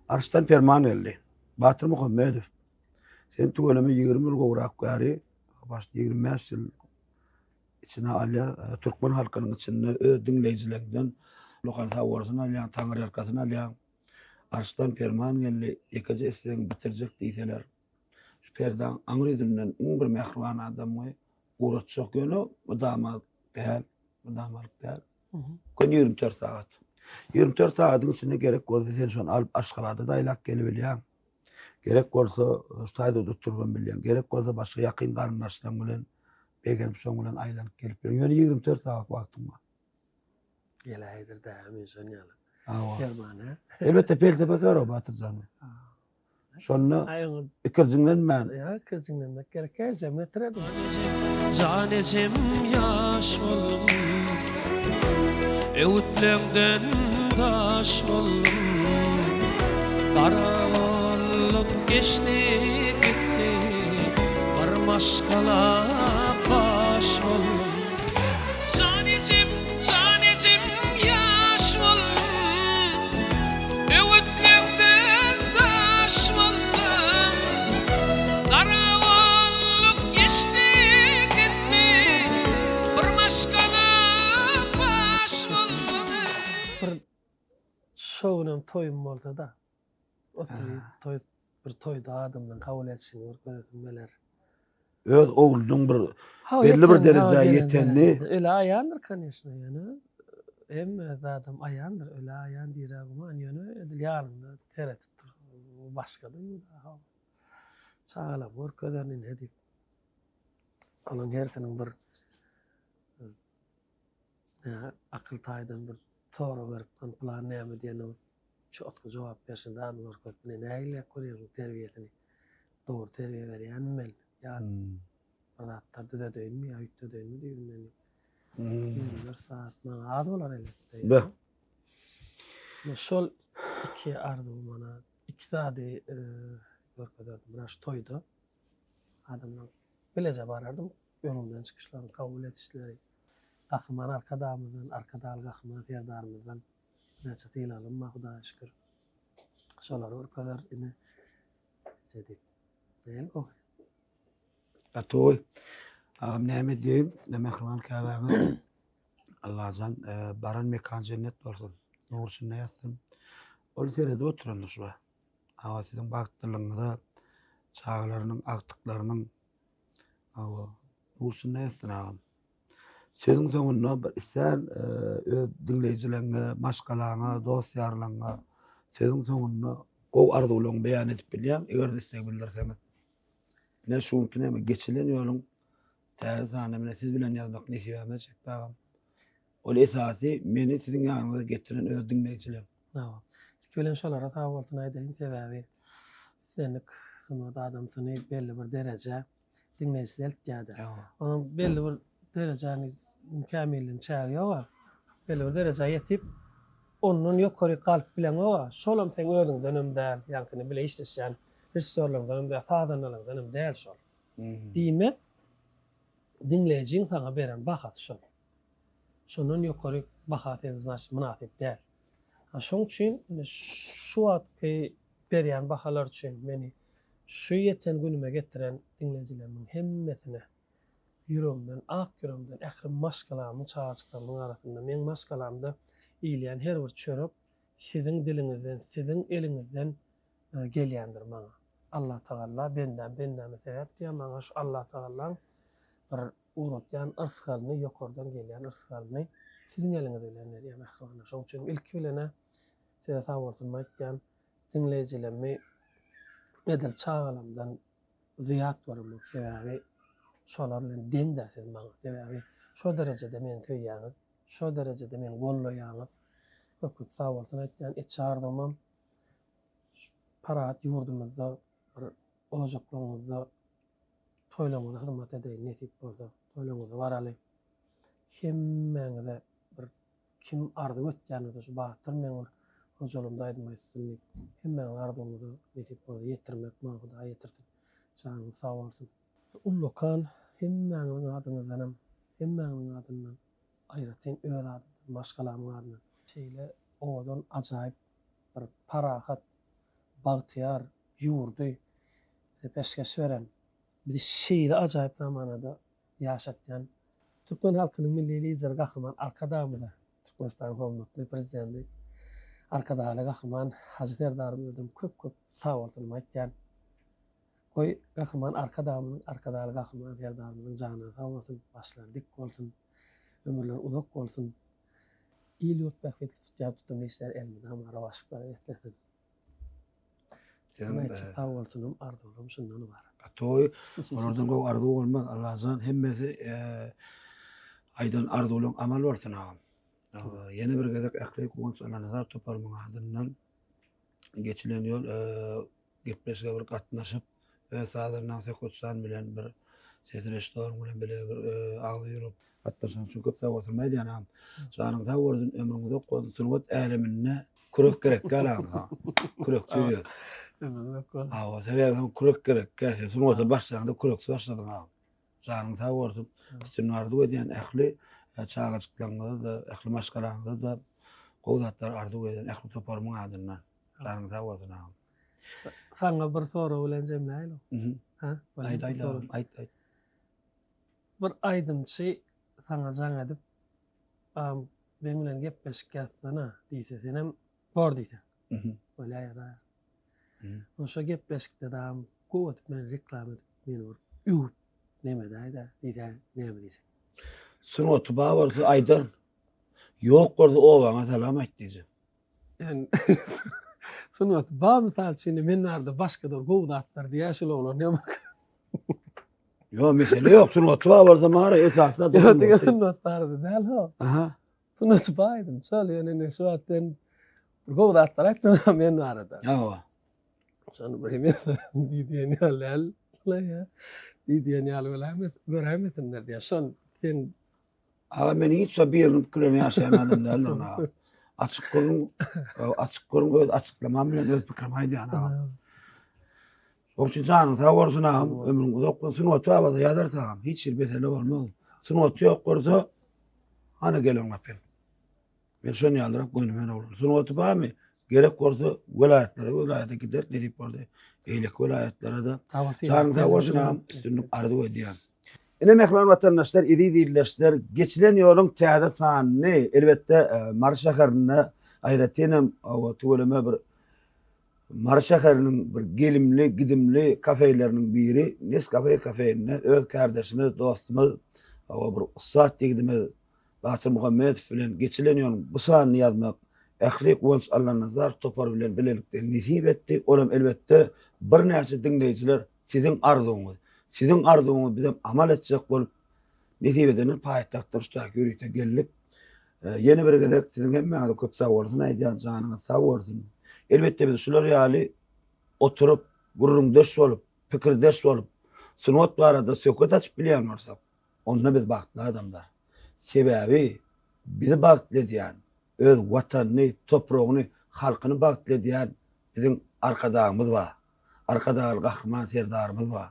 Arşdan perman geldi. Batyr Muhammedow. Sen tüweleme 20 ýyl gowrak bäri, başda 25 ýyl içine alýar. E, türkmen halkynyň içinde öz diňleýjilerinden lokan sag bolsun alýan, taňry ýalkasyn alýan. Arşdan perman geldi. Ýekeje islegiň bitirjek diýseler. Şu perdaň aňry ýüzünden iň bir mähriban adamyňy Ugratjak ýöne mydama däl, mydamalyk däl. Gün 24 sagat. 24 sagadyň içinde gerek bolsa sen şony alyp Aşgabada da aýlap gelibilýäň. Gerek bolsa şu taýda oturybam bilýäň. Gerek bolsa başga ýakyn garyndaşlaryň bilen begenip şoň bilen aýlanyp gelip bilýäň. Ýöne 24 sagat wagtyň bar. Geläýdir dä, men şon ýaly. Perman, ha? Elbetde pelsepe sorag Batyrjan. Şonda ikirjiňlenmän. Ýa ikirjiňlenmek gerek däl, jem getirerdim. Jan ejem ýaş boldum, Öwütleňden daş boldum. Garagolluk geçdi gitdi, Bir maşgala baş boldum. Jan ejem, jan ejem ýaş boldum, Öwütleňden daş boldum. Garagolluk geçdi gitdi, Bir maşgala baş boldum. Bir şo günem toýum bolsa-da, oturyp toý bir toýda adamlaryň kabul edişini görkezesim geler. Öz oglunyň bir belli bir derejä ýetenini. Öle aýandyr koneşno ýöne hemme zadam aýandyr öle aýan dirä güman ýöne edil ýanynda seredip dur başga duýgy çagalar görkezerin ine diýip olaň hersiniň bir akyl taýdan bir sorag berip plan näme diýen Çotga jogap berşin zady görkezip ine nägilek görýäň terbiýesini dogry terbiýe berýänmi men ýa bir zatlar düzedeýinmi ýa üýtgedeýinmi düýbünden diýip. 24 sagat maňa az bolar elbetde. Be. Şol iki arzuw mana iki zady görkezerdim. Bir şu toýda adamlar bileje barardym. Öňümden çykyşlaryny kabul edişleri. Gahryman Arkadagymyzdan, Arkadagly Gahryman Serdarymyzdan Näçe sylaglym bar Hudaýa şükür. Şolary görkezer ine. Eje diýip. Näme gowy. Gaty gowy. Agam näme diýeýin, ne mähriban käbäňe Allajan e, baran mekan jennet bolsun. Nur içinde ýatsyn. Ol seredip oturandyr şu wagt. Aga siziň bagtlylygyňyza, çagalarynyň, agtyklarynyň Hawa, nur içinde ýatsyn agam. Sözüň soňunda bir islän öz diňleýjileriňe, maşgalaňa, dost-ýarlaryňa sözüň soňunda. gowy arzuwlaryňy beýan edip bilýäň, eger-de isleg bildirseňiz. Ine şu günki näme geçilen ýoluň täze sanyny mine siz bilen ýazmak nesibämize çekdi agam. Ol esasy meni siziň ýanyňyza getiren öz diňleýjilerim. Hawa. Ilki bilen şolara sag bolsun aýdaýyn, sebäbi islendik sungat adamsyny belli bir derejä diňleýjisi eltýär-de. Onuň belli bir derejäni kämilligiň çägi ýog-a. Belli bir derejä ýetip, ondan ýokaryk galyp bileňok-a. Şolam seň özüňdenem däl, ýaňkyny bile işleşýän režissýorlaryňdanam däl, sazandalaryňdanam däl şol. Diýmek, diňleýjiň saňa beren bahasy şol. Şondan ýokary baha sen znaçt mynasyp däl. Ha şoň üçin indi şu wagtky berýän bahalar üçin meni şu ýeten günüme getiren diňleýjilerimiň hemmesine ýüregimden ak ýüregimden ähli maşgalamyň çagajyklarymyň arasynda meň maşgalamda iýilýän her bir çörek siziň diliňizden siziň eliňizden gelýändir maňa. Allatagalla bendäm bendäme sebäp diýýär maňa şu Allatagallaň bir ugratýan yrsgalyny, ýokardan gelýän yrsgalyny siziň eliňiz bilen berýär mähribanlar. Şonuň üçin ilki bilen-ä size sag bolsunymy aýtýan. Diňleýjilerimi edil çagalarymdan zyýat göremok. Sebäbi şolar bilen deň-dä siz maňa. Sebäbi şo derejede meni söýýäňiz, şo derejede meni gollaýaňyz. Köp-köp sag bolsun aýtýan. Etjek arzuwymam şu parahat ýurdumyzda bir ojaklaryňyzda Toýlaryňyza hyzmat edeýin nesip bolsa toýlaryňyza baraly. Hemmäňize bir kim arzuw etýän bolsa şu Batyr meň bir hojalygymda aýdym aýtsyn diýip hemmäňiziň arzuwyňyza nesip bolsa ýetirmek maňa Hudaý ýetirsin. Janyňyz sag bolsun. Ullakan hemmäňiziň adyňyzdanam hemmäňiziň adyndan aýratyn öz adymdan maşgalamyň adyndan şeýle owadan ajaýyp bir parahat bagtyýar ýurdy bize peşgeş beren, bizi şeýle ajaýyp zamanada ýaşatýan türkmen halkynyň Milli Lideri Gahryman Arkadagymyza, Türkmenistanyň hormatly Prezidenti Arkadagly Gahryman Hajy Serdarymyzadam köp-köp sagbolsunymy aýtýan. Goý, Gahryman Arkadagymyzyň, Arkadagly Gahryman Serdarymyzyň janlary sag bolsun, başlary dik bolsun, ömürleri uzak bolsun! Il-ýurt bähbitli tutýan tutumly işleri elmydama rowaçlyklara beslesin! Siziň aýtjak sag bolsunym, arzuwlarym şundan ybarat. Toý, olardan gowy arzuw bolmaz. Allajan hemmesi aýdan arzuwlaň amal bolsun agam. Ýene bir gezek ähli Guwanç Allanazar toparymyň adyndan geçilen ýol gepleşige bir gatnaşyp, öz sazandaň Söhbetjan bilen bir sesini eşidoryň bilen bile bir agzy ýürek gatnaşan üçin köp sag bolsun aýdýan agam. Janyň sag bolsun, ömrüň uzak bolsun. Sungat äleminde kürek gerek däl agam saňa. Küreksiz ýör. Ömrüň uzak bolsun. Hawa, sebäbi saňa kürek gerek däl. Sen sungata başlaňda küreksiz başladyň agam. Janyň sag bolsun. Üstünlik arzuw edýän ähli çagajyklaryňyza-da, ähli maşgalaňyza-da gowy zatlar arzuw edýän ähli toparymyň adyndan. Janyň sag bolsun agam. Saňa bir sorag bilen jemläýeli. Ha? Aýt, aýt, aýt, aýt. Bir aýdymçy saňa jaň edip, Agam, meň bilen gepleşik ýazsana diýse, senem bor diýseň. Bolýar ýazaýar. Onsoň şo gepleşikde-de agam gowy edip meni reklama edip, meni bir öwüp neme edäý-dä diýse, näme diýjek? Sungaty bar bolsa aýdar. Ýok bolsa obaňa salam aýt diýjek. Yani sungat bar mysal üçin men barada başga-da gowy zatlar diýýär şul oglan ýa Ýok, mesele ýok. Sungaty bar bolsa mara esasda Ýok, diňe sungat barada däl ho. Aha. Sungaty bar aýdym. Şol ýöne indi şu wagt sen gowy zatlar aýtdyň men barada. Ýa. Şony bir hem diýen ýaly däl. Ýa. Diýen ýaly bolar, göräýmesinler diýýär. Şon sen Aga men hiç wagt biriniň pikirini ýaşaýan adam däldirin aga. Açyk gürrüň, açyk gürrüň öz açyklamam bilen öz pikirimi aýdýan aga. Şonuň üçin janyň sag bolsun agam, ömrüň uzak bolsun, sungaty bar bolsa ýazarys agam, hiç bir mesele bolmaz. Sungaty ýok bolsa, hany gel oňa gapyň. Men şony ýalyrak gönümen oglan. Sungaty barmy? Gerek bolsa welaýatlara, welaýata gider, nesip bolsa beýleki welaýatlara-da. Janyň sag bolsun agam, üstünlik arzuw edýän. Ine mähriban watandaşlar, eziz ildeşler, geçilen ýoluň täze sanyny elbetde Mary şäherinde aýratyn hem tüweleme bir Mary şäheriniň bir gelimli, gidimli kafeleriniň biri Nescafe kafeinde öz kärdeşimiz, dostumyz, bir ussat ýigidimiz Batyr Muhammedow bilen geçilen ýoluň bu sanyny ýazmak. Ähli Guwanç Allanazarow topary bilen bilelikde nesip etdi. Olam elbetde birnäçe diňleýjiler siziň arzuwyňyz. Siziň arzuwyňyzy bizem amal etjek bolup nesip edenden paýtagtdan şu taýy ýörite geldik. Ýene bir gezek siziň hemmäňize köp sag bolsun aýdýan, janyňyz sag bolsun. Elbetde biz şular ýaly oturyp, gürrüňdeş bolup, pikirdeş bolup, sungat barada söhbet açyp bilýän bolsak, onda biz bagtly adamlar. Sebäbi bizi bagtly edýän, öz Watanyny, topragyny, halkyny bagtly edýän biziň Arkadagymyz bar. Arkadagly Gahryman Serdarymyz bar.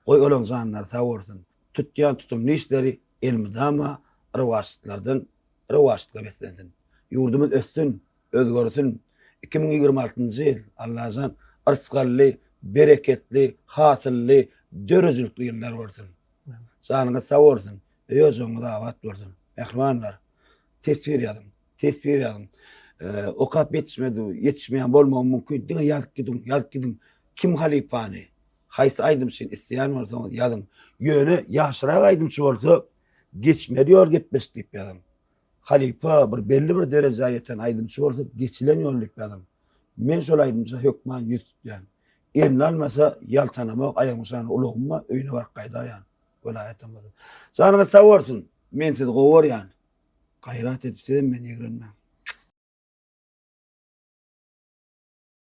Goý olaň janlary sag bolsun. Tutýan tutumly işleri elmydama rowaçlyklardan rowaçlyga beslensin. Ýurdumyz össün, özgersin. 2026-njy ýyl Allajan yrsgally, bereketli, hasylly, döredijilikli ýyllar bolsun. Janyňyz sag bolsun, öý-ojagyňyz abat bolsun. Mähribanlar, teswir ýazyň, teswir ýazyň. Okap ýetişmedi, ýetişmeýän bolmagy mümkin. Diňe ýazyp gidiň, ýazyp gidiň. Kim halypany, haýsy aýdymçyny isleýän bolsaňyz ýazyň. Ýöne ýaşrak aýdymçy bolsa, geçmeli ýol gepleşik diýip ýazyň. Halypa bir belli bir derejä ýeten aýdymçy bolsa, geçilen ýol diýip ýazyň. Men şol aýdymça hökman ýüz tutýan. Eline almasa ýaltanamok, aýagymy şana ulagym bar, öýüne baryp gaýdaýan. Welaýatam bolsa. Janyňyz sag bolsun. Men sizi gowy görýän. Gaýrat edip sizem meni ýigrenmäň.